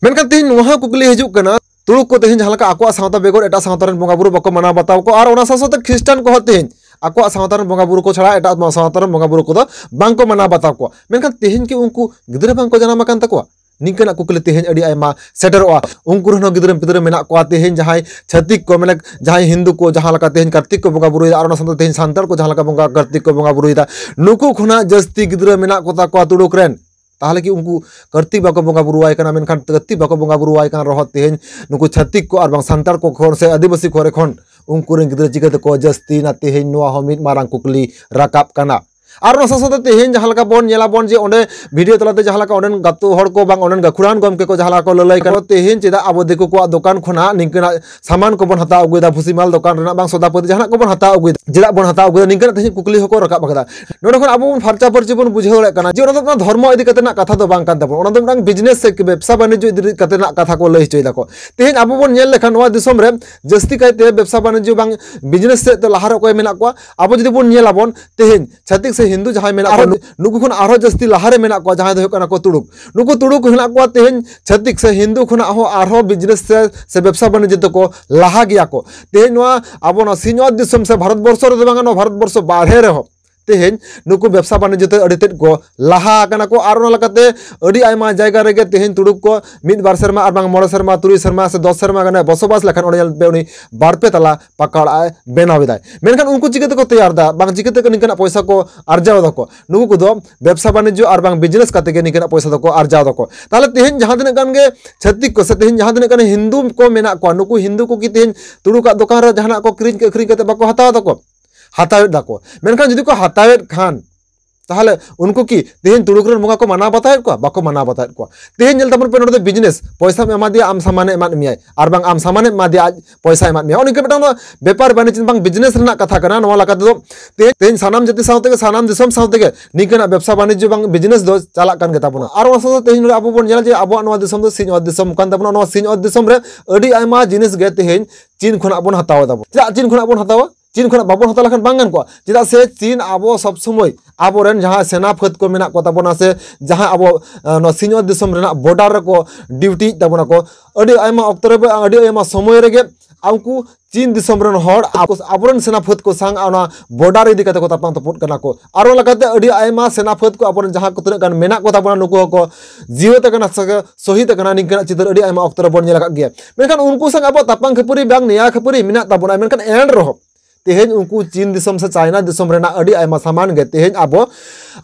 ᱢᱮᱱᱠᱷᱟᱱ ᱛᱮᱦᱮᱧ ᱱᱚᱣᱟ ᱦᱚᱸ ᱠᱩᱠᱞᱤ ᱦᱤᱡᱩᱜ ᱠᱟᱱᱟ, ᱛᱩᱲᱩᱠ ᱠᱚ ᱛᱮᱦᱮᱧ ᱡᱟᱦᱟᱸ ᱞᱮᱠᱟ ᱟᱠᱚᱣᱟᱜ ᱥᱟᱶᱛᱟ ᱵᱮᱜᱚᱨ ᱮᱴᱟᱜ ᱥᱟᱶᱛᱟ ᱨᱮᱱ ᱵᱚᱸᱜᱟ ᱵᱩᱨᱩ ᱵᱟᱠᱚ ᱢᱟᱱᱟᱣ ᱵᱟᱛᱟᱣ ᱠᱚᱣᱟ, ᱟᱨ ᱚᱱᱟ ᱥᱟᱶ ᱥᱟᱶᱛᱮ ᱠᱷᱨᱤᱥᱴᱟᱱ ᱠᱚᱦᱚᱸ ᱛᱮᱦᱮᱧ ᱟᱠᱚᱣᱟᱜ ᱥᱟᱶᱛᱟ ᱨᱮᱱ ᱵᱚᱸᱜᱟ ᱵᱩᱨᱩ ᱠᱚ ᱪᱷᱟᱲᱟ ᱮᱴᱟᱜ ᱥᱟᱶᱛᱟ ᱨᱮᱱ ᱵᱚᱸᱜᱟ ᱵᱩᱨᱩ ᱠᱚᱫᱚ ᱵᱟᱝᱠᱚ ᱢᱟᱱᱟᱣ ᱵᱟᱛᱟᱣ ᱠᱚᱣᱟ᱾ ᱢᱮᱱᱠᱷᱟᱱ ᱛᱮᱦᱮᱧ ᱠᱤ ᱩᱱᱠᱩ ᱜᱤᱫᱽᱨᱟᱹ ᱵᱟᱝᱠᱚ ᱡᱟᱱᱟᱢ ᱟᱠᱟᱱ ᱛᱟᱠᱚᱣᱟ? ᱱᱤᱝᱠᱟᱹᱱᱟᱜ ᱠᱩᱠᱞᱤ ᱛᱮᱦᱮᱧ ᱟᱹᱰᱤ ᱟᱭᱢᱟ ᱥᱮᱴᱮᱨᱚᱜᱼᱟ᱾ ᱩᱱᱠᱩ ᱨᱮᱱ ᱦᱚᱸ ᱜᱤᱫᱽᱨᱟᱹ ᱯᱤᱫᱽᱨᱟᱹ ᱢᱮᱱᱟᱜ ᱠᱚᱣᱟ᱾ ᱛᱮᱦᱮᱧ ᱡᱟᱦᱟᱸᱭ ᱪᱷᱟᱹᱛᱤᱠ ᱠᱚ, ᱢᱟᱱᱮ ᱡᱟᱦᱟᱸᱭ ᱦᱤᱱᱫᱩ ᱠᱚ ᱡᱟᱦᱟᱸ ᱞᱮᱠᱟ ᱛᱮᱦᱮᱧ ᱠᱟᱨᱛᱤᱠ ᱠᱚ ᱵᱚᱸᱜᱟ ᱵᱩᱨᱩᱭᱮᱫᱟ, ᱟᱨ ᱚᱱᱟ ᱥᱟᱶᱛᱮ ᱛᱮᱦᱮᱧ ᱥᱟᱱᱛᱟᱲ ᱠᱚ ᱡᱟᱦᱟᱸ ᱞᱮᱠᱟ ᱵᱚᱸᱜᱟ ᱠᱟᱨᱛᱤᱠ ᱠᱚ ᱵᱚᱸᱜᱟ ᱵᱩᱨᱩᱭᱮᱫᱟ, ᱱᱩᱠᱩ ᱠᱷᱚᱱᱟᱜ ᱡᱟᱹᱥᱛᱤ ᱜᱤᱫᱽᱨᱟᱹ ᱢᱮᱱᱟᱜ ᱠᱚᱛᱟ ᱠᱚᱣᱟ ᱛᱩᱲᱩᱠ ᱨᱮᱱ᱾ ᱛᱟᱦᱚᱞᱮ ᱠᱤ ᱩᱱᱠᱩ ᱠᱟᱨᱛᱤᱠ ᱵᱟᱠᱚ ᱵᱚᱸᱜᱟ ᱵᱩᱨᱩᱣᱟᱭ ᱠᱟᱱᱟ? ᱢᱮᱱᱠᱷᱟᱱ ᱠᱟᱨᱛᱤᱠ ᱵᱟᱠᱚ ᱵᱚᱸᱜᱟ ᱵᱩᱨᱩᱣᱟᱭ ᱠᱟᱱ ᱨᱮᱦᱚᱸ ᱛᱮᱦᱮᱧ ᱱᱩᱠᱩ ᱪᱷᱟᱹᱛᱤᱠ ᱠᱚ ᱟᱨ ᱵᱟᱝ ᱥᱟᱱᱛᱟᱲ ᱠᱚ ᱠᱷᱚᱱ ᱥᱮ ᱟᱹᱫᱤᱵᱟᱹᱥᱤ ᱠᱚᱨᱮ ᱠᱷᱚᱱ ᱩᱱᱠᱩ ᱨᱮᱱ ᱜᱤᱫᱽᱨᱟᱹ ᱪᱤᱠᱟᱹ ᱛᱮᱠᱚ ᱡᱟᱹᱥᱛᱤᱭᱮᱱᱟ? ᱛᱮᱦᱮᱧ ᱱᱚᱣᱟ ᱦᱚᱸ ᱢᱤᱫ ᱢᱟᱨᱟᱝ ᱠᱩᱠᱞᱤ ᱨᱟᱠᱟᱵ ᱠᱟᱱᱟ᱾ ᱟᱨ ᱚᱱᱟ ᱥᱟᱶ ᱥᱟᱶᱛᱮ ᱛᱮᱦᱮᱧ ᱡᱟᱦᱟᱸ ᱞᱮᱠᱟ ᱵᱚᱱ ᱧᱮᱞᱟᱵᱚᱱ ᱡᱮ ᱚᱸᱰᱮ ᱵᱷᱤᱰᱤᱭᱳ ᱛᱟᱞᱟᱛᱮ ᱡᱟᱦᱟᱸ ᱞᱮᱠᱟ ᱚᱸᱰᱮᱱ ᱜᱟᱛᱩ ᱦᱚᱲ ᱠᱚ ᱵᱟᱝ ᱚᱸᱰᱮᱱ ᱜᱟᱹᱠᱷᱩᱲᱟᱱ ᱜᱚᱢᱠᱮ ᱠᱚ ᱡᱟᱦᱟᱸ ᱞᱮᱠᱟ ᱠᱚ ᱞᱟᱹᱞᱟᱹᱭ ᱠᱟᱱᱟ, ᱛᱮᱦᱮᱧ ᱪᱮᱫᱟᱜ ᱟᱵᱚ ᱫᱤᱠᱩ ᱠᱚᱣᱟᱜ ᱫᱚᱠᱟᱱ ᱠᱷᱚᱱᱟᱜ ᱱᱤᱝᱠᱟᱹᱱᱟᱜ ᱥᱟᱢᱟᱱ ᱠᱚᱵᱚᱱ ᱦᱟᱛᱟᱣ ᱟᱹᱜᱩᱭᱮᱫᱟ, ᱵᱷᱩᱥᱤ ᱢᱟᱞ ᱫᱚᱠᱟᱱ ᱨᱮᱱᱟᱜ ᱵᱟᱝ ᱥᱚᱫᱟᱯᱟᱹᱛᱤ ᱡᱟᱦᱟᱱᱟᱜ ᱠᱚᱵᱚᱱ ᱦᱟᱛᱟᱣ ᱟᱹᱜᱩᱭᱮᱫᱟ, ᱪᱮᱫᱟᱜ ᱵᱚᱱ ᱦᱟᱛᱟᱣ ᱟᱹᱜᱩᱭᱮᱫᱟ? ᱱᱤᱝᱠᱟᱹᱱᱟᱜ ᱛᱮᱦᱮᱧ ᱠᱩᱠᱞᱤ ᱦᱚᱸᱠᱚ ᱨᱟᱠᱟᱵ ᱟᱠᱟᱫᱟ᱾ ᱱᱚᱰᱮ ᱠᱷᱚᱱ ᱟᱵᱚ ᱵᱚᱱ ᱯᱷᱟᱨᱪᱟ ᱯᱷᱟᱹᱨᱪᱤ ᱵᱚᱱ ᱵᱩᱡᱷᱟᱹᱣ ᱫᱟᱲᱮᱭᱟᱜ ᱠᱟᱱᱟ ᱡᱮ ᱚᱱᱟ ᱫᱚ ᱚᱱᱟ ᱫᱷᱚᱨᱢᱚ ᱤᱫᱤ ᱠᱟᱛᱮ ᱨᱮᱱᱟᱜ ᱠᱟᱛᱷᱟ ᱫᱚ ᱵᱟᱝ ᱠᱟᱱ ᱛᱟᱵᱚᱱᱟ, ᱚᱱᱟ ᱫᱚ ᱢᱤᱫᱴᱟᱝ ᱵᱤᱡᱽᱱᱮᱥ ᱥᱮ ᱵᱮᱵᱽᱥᱟ ᱵᱟᱱᱤᱡᱽᱡᱚ ᱤᱫᱤ ᱠᱟᱛᱮ ᱨᱮᱱᱟᱜ ᱠᱟᱛᱷᱟ ᱠᱚ ᱞᱟᱹᱭ ᱦᱚᱪᱚᱭ ᱫᱟᱠᱚ᱾ ᱛᱮᱦᱮᱧ ᱟᱵᱚ ᱵᱚᱱ ᱧᱮᱞ ᱞᱮᱠᱷᱟᱱ ᱱᱚᱣᱟ ᱫᱤᱥᱚᱢ ᱨᱮ ᱡᱟᱹᱥᱛᱤ ᱠᱟᱭᱛᱮ ᱵᱮᱵᱽᱥᱟ ᱵᱟᱱᱤᱡᱽᱡᱚ ᱵᱟᱝ ᱵᱤᱡᱽᱱᱮᱥ ᱥᱮᱫ ᱫᱚ ᱞᱟᱦᱟ ᱨᱮ ᱚᱠᱚᱭ ᱢᱮᱱᱟᱜ ᱠᱚᱣᱟ? ᱟᱵᱚ ᱡᱩᱫᱤ ᱵᱚᱱ ᱧᱮᱞᱟᱵᱚᱱ ᱛᱮᱦᱮᱧ ᱪᱷᱟᱹᱛᱤᱠ ᱥᱮ ᱦᱤᱱᱫᱩ ᱡᱟᱦᱟᱸᱭ ᱢᱮᱱᱟᱜ ᱠᱚᱣᱟ, ᱱᱩᱠᱩ ᱠᱷᱚᱱ ᱟᱨᱦᱚᱸ ᱡᱟᱹᱥᱛᱤ ᱞᱟᱦᱟ ᱨᱮ ᱢᱮᱱᱟᱜ ᱠᱚᱣᱟ ᱡᱟᱦᱟᱸᱭ ᱫᱚ ᱦᱩᱭᱩᱜ ᱠᱟᱱᱟ ᱠᱚ ᱛᱩᱲᱩᱠ᱾ ᱱᱩᱠᱩ ᱛᱩᱲᱩᱠ ᱦᱮᱱᱟᱜ ᱠᱚᱣᱟ ᱛᱮᱦᱮᱧ ᱪᱷᱟᱹᱛᱤᱠ ᱥᱮ ᱦᱤᱱᱫᱩ ᱠᱷᱚᱱᱟᱜ ᱦᱚᱸ ᱟᱨᱦᱚᱸ ᱵᱤᱡᱽᱱᱮᱥ ᱥᱮ, ᱥᱮ ᱵᱮᱵᱽᱥᱟ ᱵᱟᱱᱤᱡᱽᱡᱚ ᱛᱮᱠᱚ ᱞᱟᱦᱟ ᱜᱮᱭᱟ ᱠᱚ᱾ ᱛᱮᱦᱮᱧ ᱱᱚᱣᱟ ᱟᱵᱚ ᱱᱚᱣᱟ ᱥᱤᱧᱚᱛ ᱫᱤᱥᱚᱢ ᱥᱮ ᱵᱷᱟᱨᱚᱛ ᱵᱚᱨᱥᱚ ᱨᱮᱫᱚ ᱵᱟᱝᱟ, ᱱᱚᱣᱟ ᱵᱷᱟᱨᱚᱛ ᱵᱚᱨᱥᱚ ᱵᱟᱦᱨᱮ ᱨᱮᱦᱚᱸ ᱛᱮᱦᱮᱧ ᱱᱩᱠᱩ ᱵᱮᱵᱽᱥᱟ ᱵᱟᱱᱤᱡᱽᱡᱚ ᱛᱮ ᱟᱹᱰᱤ ᱛᱮᱫ ᱠᱚ ᱞᱟᱦᱟ ᱟᱠᱟᱱᱟ ᱠᱚ᱾ ᱟᱨ ᱚᱱᱟ ᱞᱮᱠᱟᱛᱮ ᱟᱹᱰᱤ ᱟᱭᱢᱟ ᱡᱟᱭᱜᱟ ᱨᱮᱜᱮ ᱛᱮᱦᱮᱧ ᱛᱩᱲᱩᱠ ᱠᱚ ᱢᱤᱫ ᱵᱟᱨ ᱥᱮᱨᱢᱟ ᱟᱨ ᱵᱟᱝ ᱢᱚᱬᱮ ᱥᱮᱨᱢᱟ, ᱛᱩᱨᱩᱭ ᱥᱮᱨᱢᱟ ᱥᱮ ᱫᱚᱥ ᱥᱮᱨᱢᱟ ᱜᱟᱱᱮ ᱵᱚᱥᱚᱵᱟᱥ ᱞᱮᱠᱷᱟᱱ ᱚᱸᱰᱮ ᱧᱮᱞ ᱯᱮ ᱩᱱᱤ ᱵᱟᱨ ᱯᱮ ᱛᱟᱞᱟ ᱯᱟᱠᱟ ᱚᱲᱟᱜ ᱮ ᱵᱮᱱᱟᱣ ᱮᱫᱟᱭ᱾ ᱢᱮᱱᱠᱷᱟᱱ ᱩᱱᱠᱩ ᱪᱤᱠᱟᱹ ᱛᱮᱠᱚ ᱛᱮᱭᱟᱨ ᱮᱫᱟ, ᱵᱟᱝ ᱪᱤᱠᱟᱹ ᱛᱮᱠᱚ ᱱᱤᱝᱠᱟᱹᱱᱟᱜ ᱯᱚᱭᱥᱟ ᱠᱚ ᱟᱨᱡᱟᱣ ᱮᱫᱟᱠᱚ? ᱱᱩᱠᱩ ᱠᱚᱫᱚ ᱵᱮᱵᱽᱥᱟ ᱵᱟᱱᱤᱡᱽᱡᱚ ᱟᱨ ᱵᱟᱝ ᱵᱤᱡᱽᱱᱮᱥ ᱠᱟᱛᱮ ᱜᱮ ᱱᱤᱝᱠᱟᱹᱱᱟᱜ ᱯᱚᱭᱥᱟ ᱫᱚᱠᱚ ᱟᱨᱡᱟᱣ ᱮᱫᱟᱠᱚ᱾ ᱛᱟᱦᱚᱞᱮ ᱛᱮᱦᱮᱧ ᱡᱟᱦᱟᱸ ᱛᱤᱱᱟᱹᱜ ᱜᱟᱱ ᱜᱮ ᱪᱷᱟᱹᱛᱤᱠ ᱠᱚ ᱥᱮ ᱛᱮᱦᱮᱧ ᱡᱟᱦᱟᱸ ᱛᱤᱱᱟᱹᱜ ᱜᱟᱱ ᱦᱤᱱᱫᱩ ᱠᱚ ᱢᱮᱱᱟᱜ ᱠᱚᱣᱟ, ᱱᱩᱠᱩ ᱦᱤᱱᱫᱩ ᱠᱚ ᱠᱤ ᱛᱮᱦᱮᱧ ᱛᱩᱲᱩᱠᱟᱜ ᱫᱚᱠᱟᱱ ᱨᱮ ᱡᱟᱦᱟᱱᱟᱜ ᱠᱚ ᱠᱤᱨᱤᱧ ᱟᱹᱠᱷᱨᱤᱧ ᱠᱟᱛᱮ ᱵᱟᱠᱚ ᱦᱟᱛᱟᱣ ᱮᱫᱟᱠᱚ? ᱦᱟᱛᱟᱣᱮᱫ ᱫᱟᱠᱚ᱾ ᱢᱮᱱᱠᱷᱟᱱ ᱡᱩᱫᱤ ᱠᱚ ᱦᱟᱛᱟᱣᱮᱫ ᱠᱷᱟᱱ, ᱛᱟᱦᱚᱞᱮ ᱩᱱᱠᱩ ᱠᱤ ᱛᱮᱦᱮᱧ ᱛᱩᱲᱩᱠ ᱨᱮᱱ ᱵᱚᱸᱜᱟ ᱠᱚ ᱢᱟᱱᱟᱣ ᱵᱟᱛᱟᱣᱮᱫ ᱠᱚᱣᱟ? ᱵᱟᱠᱚ ᱢᱟᱱᱟᱣ ᱵᱟᱛᱟᱣᱮᱫ ᱠᱚᱣᱟ᱾ ᱛᱮᱦᱮᱧ ᱧᱮᱞ ᱛᱟᱵᱚᱱ ᱯᱮ, ᱱᱚᱰᱮ ᱫᱚ ᱵᱤᱡᱽᱱᱮᱥ, ᱯᱚᱭᱥᱟᱢ ᱮᱢᱟ ᱫᱮᱭᱟ, ᱟᱢ ᱥᱟᱢᱟᱱᱮ ᱮᱢᱟᱫ ᱢᱮᱭᱟᱭ, ᱟᱨ ᱵᱟᱝ ᱟᱢ ᱥᱟᱢᱟᱱᱮ ᱮᱢᱟ ᱫᱮᱭᱟ, ᱟᱡ ᱯᱚᱭᱥᱟᱭ ᱮᱢᱟᱫ ᱢᱮᱭᱟ᱾ ᱚᱱᱮ ᱚᱱᱠᱟ ᱢᱤᱫᱴᱟᱝ ᱱᱚᱣᱟ ᱵᱮᱯᱟᱨ ᱵᱟᱹᱱᱤᱡᱽ ᱵᱟᱝ ᱵᱤᱡᱽᱱᱮᱥ ᱨᱮᱱᱟᱜ ᱠᱟᱛᱷᱟ ᱠᱟᱱᱟ᱾ ᱱᱚᱣᱟ ᱞᱮᱠᱟ ᱛᱮᱫᱚ ᱛᱮᱦᱮᱧ, ᱛᱮᱦᱮᱧ ᱥᱟᱱᱟᱢ ᱡᱟᱹᱛᱤ ᱥᱟᱶ ᱛᱮᱜᱮ, ᱥᱟᱱᱟᱢ ᱫᱤᱥᱚᱢ ᱥᱟᱶ ᱛᱮᱜᱮ ᱱᱤᱝᱠᱟᱹᱱᱟᱜ ᱵᱮᱵᱽᱥᱟ ᱵᱟᱹᱱᱤᱡᱽ ᱵᱟᱝ ᱵᱤᱡᱽᱱᱮᱥ ᱫᱚ ᱪᱟᱞᱟᱜ ᱠᱟᱱ ᱜᱮ ᱛᱟᱵᱚᱱᱟ᱾ ᱟᱨ ᱚᱱᱟ ᱥᱟᱶ ᱥᱟᱶᱛᱮ ᱛᱮᱦᱮᱧ ᱱᱚᱰᱮ ᱟᱵᱚ ᱵᱚᱱ ᱧᱮᱞᱟ ᱡᱮ ᱟᱵᱚᱣᱟᱜ ᱱᱚᱣᱟ ᱫᱤᱥᱚᱢ ᱫᱚ ᱥᱤᱧᱚᱛ ᱫᱤᱥᱚᱢ ᱠᱟᱱ ᱛᱟᱵᱚᱱᱟ᱾ ᱱᱚᱣᱟ ᱥᱤᱧᱚᱛ ᱫᱤᱥᱚᱢ ᱨᱮ ᱟᱹᱰᱤ ᱟᱭᱢᱟ ᱡᱤᱱᱤᱥ ᱜᱮ ᱛᱮᱦᱮᱧ ᱪᱤᱱ ᱠᱷᱚᱱᱟᱜ ᱵᱚᱱ ᱦᱟᱛᱟᱣ ᱮᱫᱟ ᱵᱚᱱ᱾ ᱪᱮᱫᱟᱜ ᱪᱤᱱ ᱠᱷᱚᱱᱟᱜ ᱵᱚᱱ ᱦᱟᱛᱟᱣᱟ? ᱪᱤᱱ ᱠᱷᱚᱱᱟᱜ ᱵᱟᱵᱚᱱ ᱦᱟᱛᱟᱣ ᱞᱮᱠᱷᱟᱱ ᱵᱟᱝ ᱜᱟᱱ ᱠᱚᱜᱼᱟ᱾ ᱪᱮᱫᱟᱜ ᱥᱮ ᱪᱤᱱ ᱟᱵᱚ ᱥᱚᱵ ᱥᱚᱢᱚᱭ ᱟᱵᱚᱨᱮᱱ ᱡᱟᱦᱟᱸ ᱥᱮᱱᱟ ᱯᱷᱟᱹᱫ ᱠᱚ ᱢᱮᱱᱟᱜ ᱠᱚ ᱛᱟᱵᱚᱱᱟ, ᱥᱮ ᱡᱟᱦᱟᱸ ᱟᱵᱚ, ᱟᱸ, ᱱᱚᱣᱟ ᱥᱤᱧᱚᱛ ᱫᱤᱥᱚᱢ ᱨᱮᱱᱟᱜ ᱵᱚᱰᱟᱨ ᱨᱮᱠᱚ ᱰᱤᱭᱩᱴᱤᱭᱮᱫ ᱛᱟᱵᱚᱱᱟ ᱠᱚ, ᱟᱹᱰᱤ ᱟᱭᱢᱟ ᱚᱠᱛᱚ ᱨᱮ, ᱟᱹᱰᱤ ᱟᱭᱢᱟ ᱥᱚᱢᱚᱭ ᱨᱮᱜᱮ ᱩᱱᱠᱩ ᱪᱤᱱ ᱫᱤᱥᱚᱢ ᱨᱮᱱ ᱦᱚᱲ ᱟᱵᱚ, ᱟᱵᱚᱨᱮᱱ ᱥᱮᱱᱟ ᱯᱷᱟᱹᱫ ᱠᱚ ᱥᱟᱶ ᱚᱱᱟ ᱵᱚᱰᱟᱨ ᱤᱫᱤ ᱠᱟᱛᱮ ᱠᱚ ᱛᱟᱯᱟᱢ ᱛᱟᱯᱟᱢ ᱠᱟᱱᱟ ᱠᱚ᱾ ᱟᱨᱚ ᱞᱮᱠᱟᱛᱮ ᱟᱹᱰᱤ ᱟᱭᱢᱟ ᱥᱮᱱᱟ ᱯᱷᱟᱹᱫ ᱠᱚ ᱟᱵᱚᱨᱮᱱ ᱡᱟᱦᱟᱸ ᱠᱚ ᱛᱤᱱᱟᱹᱜ ᱜᱟᱱ ᱢᱮᱱᱟᱜ ᱠᱚ ᱛᱟᱵᱚᱱᱟ, ᱱᱩᱠᱩ ᱦᱚᱸᱠᱚ ᱡᱤᱣᱮᱫ ᱟᱠᱟᱱᱟ ᱥᱮ ᱥᱚᱦᱤᱫ ᱟᱠᱟᱱᱟ, ᱱᱤᱝᱠᱟᱹᱱᱟᱜ ᱪᱤᱛᱟᱹᱨ ᱟᱹᱰᱤ ᱟᱭᱢᱟ ᱚᱠᱛᱚ ᱨᱮᱵᱚᱱ ᱧᱮᱞ ᱟᱠᱟᱫ ᱜᱮᱭᱟ᱾ ᱢᱮᱱᱠᱷᱟᱱ ᱩᱱᱠᱩ ᱥᱟᱶ ᱟᱵᱚᱣᱟᱜ ᱛᱟᱯᱟᱢ ᱠᱷᱟᱹᱯᱟᱹᱨᱤ ᱵᱟᱝ ᱱᱮᱭᱟ ᱠᱷᱟᱹᱯᱟᱹᱨᱤ ᱢᱮᱱᱟᱜ ᱛᱟᱵᱚᱱᱟ, ᱢᱮᱱᱠᱷᱟᱱ ᱮᱱ ᱨᱮᱦᱚᱸ ᱛᱮᱦᱮᱧ ᱩᱱᱠᱩ ᱪᱤᱱ ᱫᱤᱥᱚᱢ ᱥᱮ ᱪᱟᱭᱱᱟ ᱫᱤᱥᱚᱢ ᱨᱮᱱᱟᱜ ᱟᱹᱰᱤ ᱟᱭᱢᱟ ᱥᱟᱢᱟᱱ ᱜᱮ ᱛᱮᱦᱮᱧ ᱟᱵᱚ,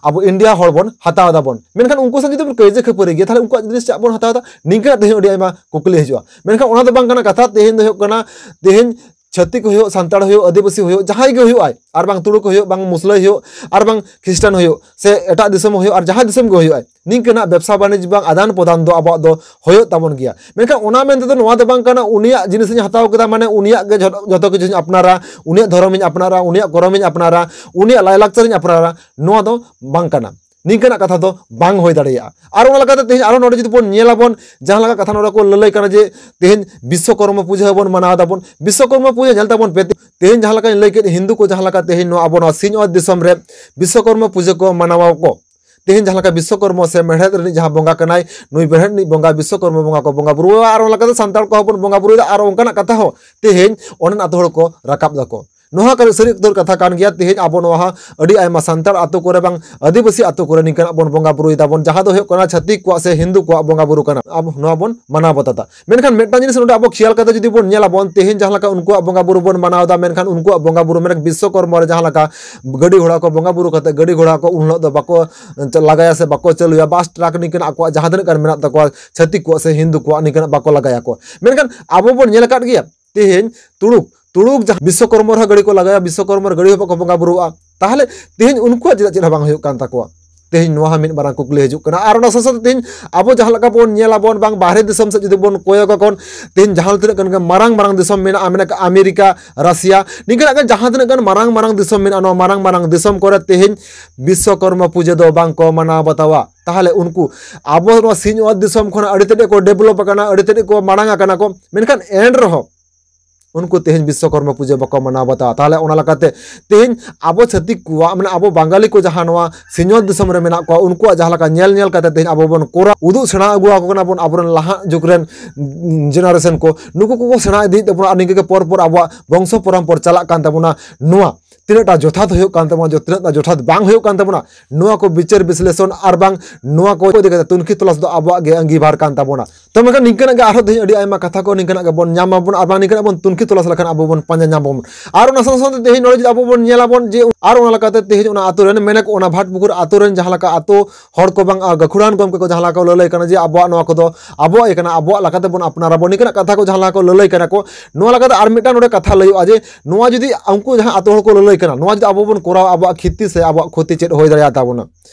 ᱟᱵᱚ ᱤᱱᱰᱤᱭᱟ ᱦᱚᱲ ᱵᱚᱱ ᱦᱟᱛᱟᱣ ᱫᱟᱵᱚᱱ᱾ ᱢᱮᱱᱠᱷᱟᱱ ᱩᱱᱠᱩ ᱥᱟᱶ ᱡᱩᱫᱤ ᱵᱚᱱ ᱠᱟᱹᱭᱡᱟᱹ ᱠᱷᱟᱹᱯᱟᱹᱨᱤ ᱜᱮᱭᱟ, ᱛᱟᱦᱞᱮ ᱩᱱᱠᱩᱣᱟᱜ ᱡᱤᱱᱤᱥ ᱪᱮᱫ ᱵᱚᱱ ᱦᱟᱛᱟᱣ ᱮᱫᱟ? ᱱᱤᱝᱠᱟᱹᱱᱟᱜ ᱛᱮᱦᱮᱧ ᱟᱹᱰᱤ ᱟᱭᱢᱟ ᱠᱩᱠᱞᱤ ᱦᱤᱡᱩᱜᱼᱟ᱾ ᱢᱮᱱᱠᱷᱟᱱ ᱚᱱᱟ ᱫᱚ ᱵᱟᱝ ᱠᱟᱱᱟ ᱠᱟᱛᱷᱟ᱾ ᱛᱮᱦᱮᱧ ᱫᱚ ᱦᱩᱭᱩᱜ ᱠᱟᱱᱟ, ᱛᱮᱦᱮᱧ ᱪᱷᱟᱹᱛᱤᱠ ᱦᱩᱭᱩᱜ, ᱥᱟᱱᱛᱟᱲ ᱦᱩᱭᱩᱜ, ᱟᱹᱫᱤᱵᱟᱹᱥᱤ ᱦᱩᱭᱩᱜ, ᱡᱟᱦᱟᱸᱭ ᱜᱮ ᱦᱩᱭᱩᱜ ᱟᱭ, ᱟᱨ ᱵᱟᱝ ᱛᱩᱲᱩᱠ ᱦᱩᱭᱩᱜ, ᱵᱟᱝ ᱢᱩᱥᱞᱟᱹᱭ ᱦᱩᱭᱩᱜ, ᱟᱨ ᱵᱟᱝ ᱠᱷᱨᱤᱥᱴᱟᱱ ᱦᱩᱭᱩᱜ, ᱥᱮ ᱮᱴᱟᱜ ᱫᱤᱥᱚᱢ ᱦᱩᱭᱩᱜ, ᱟᱨ ᱡᱟᱦᱟᱸ ᱫᱤᱥᱚᱢ ᱜᱮ ᱦᱩᱭᱩᱜ ᱟᱭ, ᱱᱤᱝᱠᱟᱹᱱᱟᱜ ᱵᱮᱵᱽᱥᱟ ᱵᱟᱹᱱᱤᱡᱽ ᱵᱟᱝ ᱟᱫᱟᱱ ᱯᱨᱚᱫᱟᱱ ᱫᱚ ᱟᱵᱚᱣᱟᱜ ᱫᱚ ᱦᱩᱭᱩᱜ ᱛᱟᱵᱚᱱ ᱜᱮᱭᱟ᱾ ᱢᱮᱱᱠᱷᱟᱱ ᱚᱱᱟ ᱢᱮᱱ ᱛᱮᱫᱚ ᱱᱚᱣᱟ ᱫᱚ ᱵᱟᱝ ᱠᱟᱱᱟ, ᱩᱱᱤᱭᱟᱜ ᱡᱤᱱᱤᱥ ᱤᱧ ᱦᱟᱛᱟᱣ ᱠᱮᱫᱟ, ᱢᱟᱱᱮ ᱩᱱᱤᱭᱟᱜ ᱜᱮ ᱡᱷᱚᱛᱚ, ᱡᱷᱚᱛᱚ ᱠᱤᱪᱷᱩᱧ ᱟᱯᱱᱟᱨᱟ, ᱩᱱᱤᱭᱟᱜ ᱫᱷᱚᱨᱚᱢᱤᱧ ᱟᱯᱱᱟᱨᱟ, ᱩᱱᱤᱭᱟᱜ ᱠᱚᱨᱚᱢᱤᱧ ᱟᱯᱱᱟᱨᱟ, ᱩᱱᱤᱭᱟᱜ ᱞᱟᱭᱼᱞᱟᱠᱪᱟᱨᱤᱧ ᱟᱯᱱᱟᱨᱟ, ᱱᱚᱣᱟ ᱫᱚ ᱵᱟᱝ ᱠᱟᱱᱟ᱾ ᱱᱤᱝᱠᱟᱹᱱᱟᱜ ᱠᱟᱛᱷᱟ ᱫᱚ ᱵᱟᱝ ᱦᱩᱭ ᱫᱟᱲᱮᱭᱟᱜᱼᱟ᱾ ᱟᱨ ᱚᱱᱟ ᱞᱮᱠᱟᱛᱮ ᱛᱮᱦᱮᱧ ᱟᱨᱦᱚᱸ ᱱᱚᱰᱮ ᱡᱩᱫᱤ ᱵᱚᱱ ᱧᱮᱞᱟᱵᱚᱱ, ᱡᱟᱦᱟᱸ ᱞᱮᱠᱟ ᱠᱟᱛᱷᱟ ᱱᱚᱰᱮ ᱠᱚ ᱞᱟᱹᱞᱟᱹᱭ ᱠᱟᱱᱟ ᱡᱮ ᱛᱮᱦᱮᱧ ᱵᱤᱥᱥᱚᱠᱚᱨᱢᱟ ᱯᱩᱡᱟᱹ ᱦᱚᱸᱵᱚᱱ ᱢᱟᱱᱟᱣ ᱫᱟᱵᱚᱱ᱾ ᱵᱤᱥᱥᱚᱠᱚᱨᱢᱟ ᱯᱩᱡᱟᱹ ᱧᱮᱞ ᱛᱟᱵᱚᱱ ᱯᱮ, ᱛᱮᱦᱮᱧ ᱡᱟᱦᱟᱸ ᱞᱮᱠᱟᱧ ᱞᱟᱹᱭ ᱠᱮᱫ, ᱦᱤᱱᱫᱩ ᱠᱚ ᱡᱟᱦᱟᱸ ᱞᱮᱠᱟ ᱛᱮᱦᱮᱧ ᱱᱚᱣᱟ ᱟᱵᱚ ᱱᱚᱣᱟ ᱥᱤᱧᱚᱛ ᱫᱤᱥᱚᱢ ᱨᱮ ᱵᱤᱥᱥᱚᱠᱚᱨᱢᱟ ᱯᱩᱡᱟᱹ ᱠᱚ ᱢᱟᱱᱟᱣᱟ ᱠᱚ᱾ ᱛᱮᱦᱮᱧ ᱡᱟᱦᱟᱸ ᱞᱮᱠᱟ ᱵᱤᱥᱥᱚᱠᱚᱨᱢᱟ ᱥᱮ ᱢᱮᱲᱦᱮᱫ ᱨᱤᱱᱤᱡ ᱡᱟᱦᱟᱸ ᱵᱚᱸᱜᱟ ᱠᱟᱱᱟᱭ, ᱱᱩᱭ ᱢᱮᱲᱦᱮᱫ ᱨᱤᱱᱤᱡ ᱵᱚᱸᱜᱟ, ᱵᱤᱥᱥᱚᱠᱚᱨᱢᱟ ᱵᱚᱸᱜᱟ ᱠᱚ ᱵᱚᱸᱜᱟ ᱵᱩᱨᱩᱣᱟ, ᱟᱨ ᱚᱱᱟ ᱞᱮᱠᱟᱛᱮ ᱥᱟᱱᱛᱟᱲ ᱠᱚᱦᱚᱸ ᱵᱚᱱ ᱵᱚᱸᱜᱟ ᱵᱩᱨᱩᱭᱮᱫᱟ᱾ ᱟᱨ ᱚᱱᱠᱟᱱᱟᱜ ᱠᱟᱛᱷᱟ ᱦᱚᱸ ᱛᱮᱦᱮᱧ ᱚᱸᱰᱮᱱ ᱟᱛᱳ ᱦᱚᱲ ᱠᱚ ᱨᱟᱠᱟᱵ ᱫᱟᱠᱚ᱾ ᱱᱚᱣᱟ ᱠᱟᱱᱟ ᱥᱟᱹᱨᱤ ᱩᱛᱟᱹᱨ ᱠᱟᱛᱷᱟ ᱠᱟᱱ ᱜᱮᱭᱟ᱾ ᱛᱮᱦᱮᱧ ᱟᱵᱚ ᱱᱚᱣᱟ ᱦᱚᱸ ᱟᱹᱰᱤ ᱟᱭᱢᱟ ᱥᱟᱱᱛᱟᱲ ᱟᱛᱳ ᱠᱚᱨᱮ ᱵᱟᱝ ᱟᱹᱫᱤᱵᱟᱹᱥᱤ ᱟᱛᱳ ᱠᱚᱨᱮ ᱱᱤᱝᱠᱟᱱᱟᱜ ᱵᱚᱱ ᱵᱚᱸᱜᱟ ᱵᱩᱨᱩᱭ ᱫᱟᱵᱚᱱ, ᱡᱟᱦᱟᱸ ᱫᱚ ᱦᱩᱭᱩᱜ ᱠᱟᱱᱟ ᱪᱷᱟᱹᱛᱤᱠ ᱠᱚᱣᱟᱜ ᱥᱮ ᱦᱤᱱᱫᱩ ᱠᱚᱣᱟᱜ ᱵᱚᱸᱜᱟ ᱵᱩᱨᱩ ᱠᱟᱱᱟ᱾ ᱟᱵᱚ ᱱᱚᱣᱟ ᱵᱚᱱ ᱢᱟᱱᱟᱣ ᱵᱟᱛᱟᱣ ᱫᱟ᱾ ᱢᱮᱱᱠᱷᱟᱱ ᱢᱤᱫᱴᱟᱝ ᱡᱤᱱᱤᱥ ᱱᱚᱰᱮ ᱟᱵᱚ ᱠᱷᱮᱭᱟᱞ ᱠᱟᱛᱮ ᱡᱩᱫᱤ ᱵᱚᱱ ᱧᱮᱞᱟᱵᱚᱱ, ᱛᱮᱦᱮᱧ ᱡᱟᱦᱟᱸ ᱞᱮᱠᱟ ᱩᱱᱠᱩᱣᱟᱜ ᱵᱚᱸᱜᱟ ᱵᱩᱨᱩ ᱵᱚᱱ ᱢᱟᱱᱟᱣ ᱮᱫᱟ, ᱢᱮᱱᱠᱷᱟᱱ ᱩᱱᱠᱩᱣᱟᱜ ᱵᱚᱸᱜᱟ ᱵᱩᱨᱩ, ᱢᱮᱱᱠᱷᱟᱱ ᱵᱤᱥᱥᱚᱠᱚᱨᱢᱟ ᱨᱮ ᱡᱟᱦᱟᱸ ᱞᱮᱠᱟ ᱜᱟᱹᱰᱤ ᱜᱷᱚᱲᱟ ᱠᱚ ᱵᱚᱸᱜᱟ ᱵᱩᱨᱩ ᱠᱟᱛᱮ ᱜᱟᱹᱰᱤ ᱜᱷᱚᱲᱟ ᱠᱚ ᱩᱱ ᱦᱤᱞᱳᱜ ᱫᱚ ᱵᱟᱠᱚ ᱞᱟᱜᱟᱭᱟ ᱥᱮ ᱵᱟᱠᱚ ᱪᱟᱹᱞᱩᱭᱟ, ᱵᱟᱥ ᱴᱨᱟᱠ ᱱᱤᱝᱠᱟᱹᱱᱟᱜ ᱟᱠᱚᱣᱟᱜ ᱡᱟᱦᱟᱸ ᱛᱤᱱᱟᱹᱜ ᱜᱟᱱ ᱢᱮᱱᱟᱜ ᱛᱟᱠᱚᱣᱟ ᱪᱷᱟᱹᱛᱤᱠ ᱠᱚᱣᱟᱜ ᱥᱮ ᱦᱤᱱᱫᱩ ᱠᱚᱣᱟᱜ, ᱱᱤᱝᱠᱟᱹᱱᱟᱜ ᱵᱟᱠᱚ ᱞᱟᱜᱟᱭᱟᱠᱚ᱾ ᱢᱮᱱᱠᱷᱟᱱ ᱟᱵᱚ ᱵᱚᱱ ᱧᱮᱞ ᱟᱠᱟᱫ ᱜᱮᱭᱟ, ᱛᱮᱦᱮᱧ ᱛᱩᱲᱩᱠ, ᱛᱩᱲᱩᱠ ᱡᱟᱦᱟᱸ ᱵᱤᱥᱥᱚᱠᱚᱨᱢᱟ ᱨᱮᱦᱚᱸ ᱜᱟᱹᱰᱤ ᱠᱚ ᱞᱟᱜᱟᱭᱟ, ᱵᱤᱥᱥᱚᱠᱚᱨᱢᱟ ᱨᱮ ᱜᱟᱹᱰᱤ ᱦᱚᱸ ᱵᱟᱠᱚ ᱵᱚᱸᱜᱟ ᱵᱩᱨᱩᱣᱟᱜᱼᱟ᱾ ᱛᱟᱦᱚᱞᱮ ᱛᱮᱦᱮᱧ ᱩᱱᱠᱩᱣᱟᱜ ᱪᱮᱫᱟᱜ ᱪᱮᱫ ᱦᱚᱸ ᱵᱟᱝ ᱦᱩᱭᱩᱜ ᱠᱟᱱ ᱛᱟᱠᱚᱣᱟ? ᱛᱮᱦᱮᱧ ᱱᱚᱣᱟ ᱦᱚᱸ ᱢᱤᱫ ᱢᱟᱨᱟᱝ ᱠᱩᱠᱞᱤ ᱦᱤᱡᱩᱜ ᱠᱟᱱᱟ᱾ ᱟᱨ ᱚᱱᱟ ᱥᱟᱶ ᱥᱟᱶᱛᱮ ᱛᱮᱦᱮᱧ ᱟᱵᱚ ᱡᱟᱦᱟᱸ ᱞᱮᱠᱟ ᱵᱚᱱ ᱧᱮᱞ ᱟᱵᱚᱱ, ᱵᱟᱝ ᱵᱟᱦᱨᱮ ᱫᱤᱥᱚᱢ ᱥᱮᱫ ᱡᱩᱫᱤ ᱵᱚᱱ ᱠᱚᱭᱚᱜ ᱟᱵᱚᱱ, ᱛᱮᱦᱮᱧ ᱡᱟᱦᱟᱸ ᱛᱤᱱᱟᱹᱜ ᱜᱟᱱ ᱜᱮ ᱢᱟᱨᱟᱝ ᱢᱟᱨᱟᱝ ᱫᱤᱥᱚᱢ ᱢᱮᱱᱟᱜᱼᱟ, ᱢᱮᱱᱟᱜ ᱟᱢᱮᱨᱤᱠᱟ, ᱨᱟᱥᱤᱭᱟ, ᱱᱤᱝᱠᱟᱹᱱᱟᱜ ᱜᱮ ᱡᱟᱦᱟᱸ ᱛᱤᱱᱟᱹᱜ ᱜᱟᱱ ᱢᱟᱨᱟᱝ ᱢᱟᱨᱟᱝ ᱫᱤᱥᱚᱢ ᱢᱮᱱᱟᱜᱼᱟ, ᱱᱚᱣᱟ ᱢᱟᱨᱟᱝ ᱢᱟᱨᱟᱝ ᱫᱤᱥᱚᱢ ᱠᱚᱨᱮ ᱛᱮᱦᱮᱧ ᱵᱤᱥᱥᱚᱠᱚᱨᱢᱟ ᱯᱩᱡᱟᱹ ᱫᱚ ᱵᱟᱝ ᱠᱚ ᱢᱟᱱᱟᱣ ᱵᱟᱛᱟᱣᱟ᱾ ᱛᱟᱦᱚᱞᱮ ᱩᱱᱠᱩ ᱟᱵᱚ ᱱᱚᱣᱟ ᱥᱤᱧᱚᱛ ᱫᱤᱥᱚᱢ ᱠᱷᱚᱱ ᱟᱹᱰᱤ ᱛᱮᱫ ᱜᱮᱠᱚ ᱰᱮᱵᱷᱞᱚᱯ ᱟᱠᱟᱱᱟ, ᱟᱹᱰᱤ ᱛᱮᱫ ᱜᱮᱠᱚ ᱢᱟᱲᱟᱝ ᱟᱠᱟᱱᱟ ᱠᱚ, ᱢᱮᱱᱠᱷᱟᱱ ᱮᱱ ᱨᱮᱦᱚᱸ ᱩᱱᱠᱩ ᱛᱮᱦᱮᱧ ᱵᱤᱥᱥᱚᱠᱚᱨᱢᱟ ᱯᱩᱡᱟᱹ ᱵᱟᱠᱚ ᱢᱟᱱᱟᱣ ᱵᱟᱛᱟᱣᱟ᱾ ᱛᱟᱦᱚᱞᱮ ᱚᱱᱟ ᱞᱮᱠᱟᱛᱮ ᱛᱮᱦᱮᱧ ᱟᱵᱚ ᱪᱷᱟᱹᱛᱤᱠ ᱠᱚᱣᱟᱜ, ᱢᱟᱱᱮ ᱟᱵᱚ ᱵᱟᱝᱜᱟᱞᱤ ᱠᱚ ᱡᱟᱦᱟᱸ ᱱᱚᱣᱟ ᱥᱤᱧᱚᱛ ᱫᱤᱥᱚᱢ ᱨᱮ ᱢᱮᱱᱟᱜ ᱠᱚᱣᱟ, ᱩᱱᱠᱩᱣᱟᱜ ᱡᱟᱦᱟᱸ ᱞᱮᱠᱟ ᱧᱮᱞ ᱧᱮᱞ ᱠᱟᱛᱮ ᱛᱮᱦᱮᱧ ᱟᱵᱚ ᱵᱚᱱ ᱠᱚᱨᱟᱣ ᱩᱫᱩᱜ ᱥᱮᱬᱟ ᱟᱹᱜᱩ ᱟᱠᱚ ᱠᱟᱱᱟ ᱵᱚᱱ ᱟᱵᱚᱨᱮᱱ ᱞᱟᱦᱟᱜ ᱡᱩᱜᱽ ᱨᱮᱱ ᱡᱮᱱᱟᱨᱮᱥᱚᱱ ᱠᱚ, ᱱᱩᱠᱩ ᱠᱚᱠᱚ ᱥᱮᱬᱟ ᱤᱫᱤᱭᱮᱫ ᱛᱟᱵᱚᱱᱟ᱾ ᱟᱨ ᱱᱤᱝᱠᱟᱹ ᱜᱮ ᱯᱚᱨ ᱯᱚᱨ ᱟᱵᱚᱣᱟᱜ ᱵᱚᱝᱥᱚ ᱯᱚᱨᱚᱢᱯᱚᱨ ᱪᱟᱞᱟᱜ ᱠᱟᱱ ᱛᱟᱵᱚᱱᱟ᱾ ᱱᱚᱣᱟ ᱛᱤᱱᱟᱹᱜ ᱴᱟ ᱡᱚᱛᱷᱟᱛ ᱦᱩᱭᱩᱜ ᱠᱟᱱ ᱛᱟᱵᱚᱱᱟ, ᱡᱚ-, ᱛᱤᱱᱟᱹᱜ ᱴᱟ ᱡᱚᱛᱷᱟᱛ ᱵᱟᱝ ᱦᱩᱭᱩᱜ ᱠᱟᱱ ᱛᱟᱵᱚᱱᱟ, ᱱᱚᱣᱟ ᱠᱚ ᱵᱤᱪᱟᱹᱨ ᱵᱤᱥᱞᱮᱥᱚᱱ ᱟᱨ ᱵᱟᱝ ᱱᱚᱣᱟ ᱠᱚ ᱤᱫᱤ ᱠᱟᱛᱮ ᱛᱩᱱᱠᱷᱤ ᱛᱚᱞᱟᱥ ᱫᱚ ᱟᱵᱚᱣᱟᱜ ᱜᱮ ᱟᱸᱜᱤᱵᱷᱟᱨ ᱠᱟᱱ ᱛᱟᱵᱚᱱᱟ᱾ ᱛᱚ ᱢᱮᱱᱠᱷᱟᱱ ᱱᱤᱝᱠᱟᱹᱱᱟᱜ ᱜᱮ ᱟᱨᱦᱚᱸ ᱛᱮᱦᱮᱧ ᱟᱹᱰᱤ ᱟᱭᱢᱟ ᱠᱟᱛᱷᱟ ᱠᱚ ᱱᱤᱝᱠᱟᱹᱱᱟᱜ ᱜᱮ ᱵᱚᱱ ᱧᱟᱢ ᱟᱵᱚᱱ, ᱟᱨ ᱵᱟᱝ ᱱᱤᱝᱠᱟᱹᱱᱟᱜ ᱵᱚᱱ ᱛᱩᱱᱠᱷᱤ ᱛᱚᱞᱟᱥ ᱞᱮᱠᱷᱟᱱ ᱟᱵᱚ ᱵᱚᱱ ᱯᱟᱸᱡᱟ ᱧᱟᱢ ᱟᱵᱚᱱ᱾ ᱟᱨ ᱚᱱᱟ ᱥᱟᱶ ᱥᱟᱶᱛᱮ ᱛᱮᱦᱮᱧ ᱱᱚᱰᱮ ᱡᱩᱫᱤ ᱟᱵᱚ ᱵᱚᱱ ᱧᱮᱞ ᱟᱵᱚᱱ ᱡᱮ, ᱟᱨ ᱚᱱᱟ ᱞᱮᱠᱟᱛᱮ ᱛᱮᱦᱮᱧ ᱚᱱᱟ ᱟᱛᱳ ᱨᱮᱱ, ᱢᱮᱱᱟᱠᱚ ᱚᱱᱟ ᱵᱷᱟᱴ ᱯᱩᱠᱩᱨ ᱟᱛᱳ ᱨᱮᱱ ᱡᱟᱦᱟᱸ ᱞᱮᱠᱟ ᱟᱛᱳ ᱦᱚᱲ ᱠᱚ ᱵᱟᱝ, ᱟ, ᱜᱟᱹᱠᱷᱩᱲᱟᱱ ᱜᱚᱢᱠᱮ ᱠᱚ ᱡᱟᱦᱟᱸ ᱞᱮᱠᱟ ᱠᱚ ᱞᱟᱹᱞᱟᱹᱭ ᱠᱟᱱᱟ ᱡᱮ ᱟᱵᱚᱣᱟᱜ ᱱᱚᱣᱟ ᱠᱚᱫᱚ ᱟᱵᱚᱣᱟᱜ ᱜᱮ ᱠᱟᱱᱟ, ᱟᱵᱚᱣᱟᱜ ᱞᱮᱠᱟᱛᱮ ᱵᱚᱱ ᱟᱯᱱᱟᱨ ᱟᱵᱚᱱ, ᱱᱤᱝᱠᱟᱹᱱᱟᱜ ᱠᱟᱛᱷᱟ ᱠᱚ ᱡᱟᱦᱟᱸ ᱞᱮᱠᱟ ᱠᱚ ᱞᱟᱹᱞᱟᱹᱭ ᱠᱟᱱᱟ ᱠᱚ᱾ ᱱᱚᱣᱟ ᱞᱮᱠᱟᱛᱮ ᱟᱨ ᱢᱤᱫᱴᱟᱝ ᱱᱚᱰᱮ ᱠᱟᱛᱷᱟ ᱞᱟᱹᱭᱚᱜᱼᱟ ᱡᱮ ᱱᱚᱣᱟ ᱡᱩᱫᱤ ᱩᱱᱠᱩ ᱡᱟᱦᱟᱸ ᱟᱛᱳ ᱦᱚᱲ ᱠᱚ ᱞᱟᱹᱞᱟᱹᱭ ᱠᱟᱱᱟ, ᱱᱚᱣᱟ ᱡᱩᱫᱤ ᱟᱵᱚ ᱵᱚᱱ ᱠᱚᱨᱟᱣᱟ, ᱟᱵᱚᱣᱟᱜ ᱠᱷᱚᱛᱤ ᱥᱮ ᱟᱵᱚᱣᱟᱜ ᱠᱷᱚᱛᱤ ᱪᱮᱫ ᱦᱩᱭ ᱫᱟᱲᱮᱭᱟᱜ ᱛᱟᱵᱚᱱᱟ?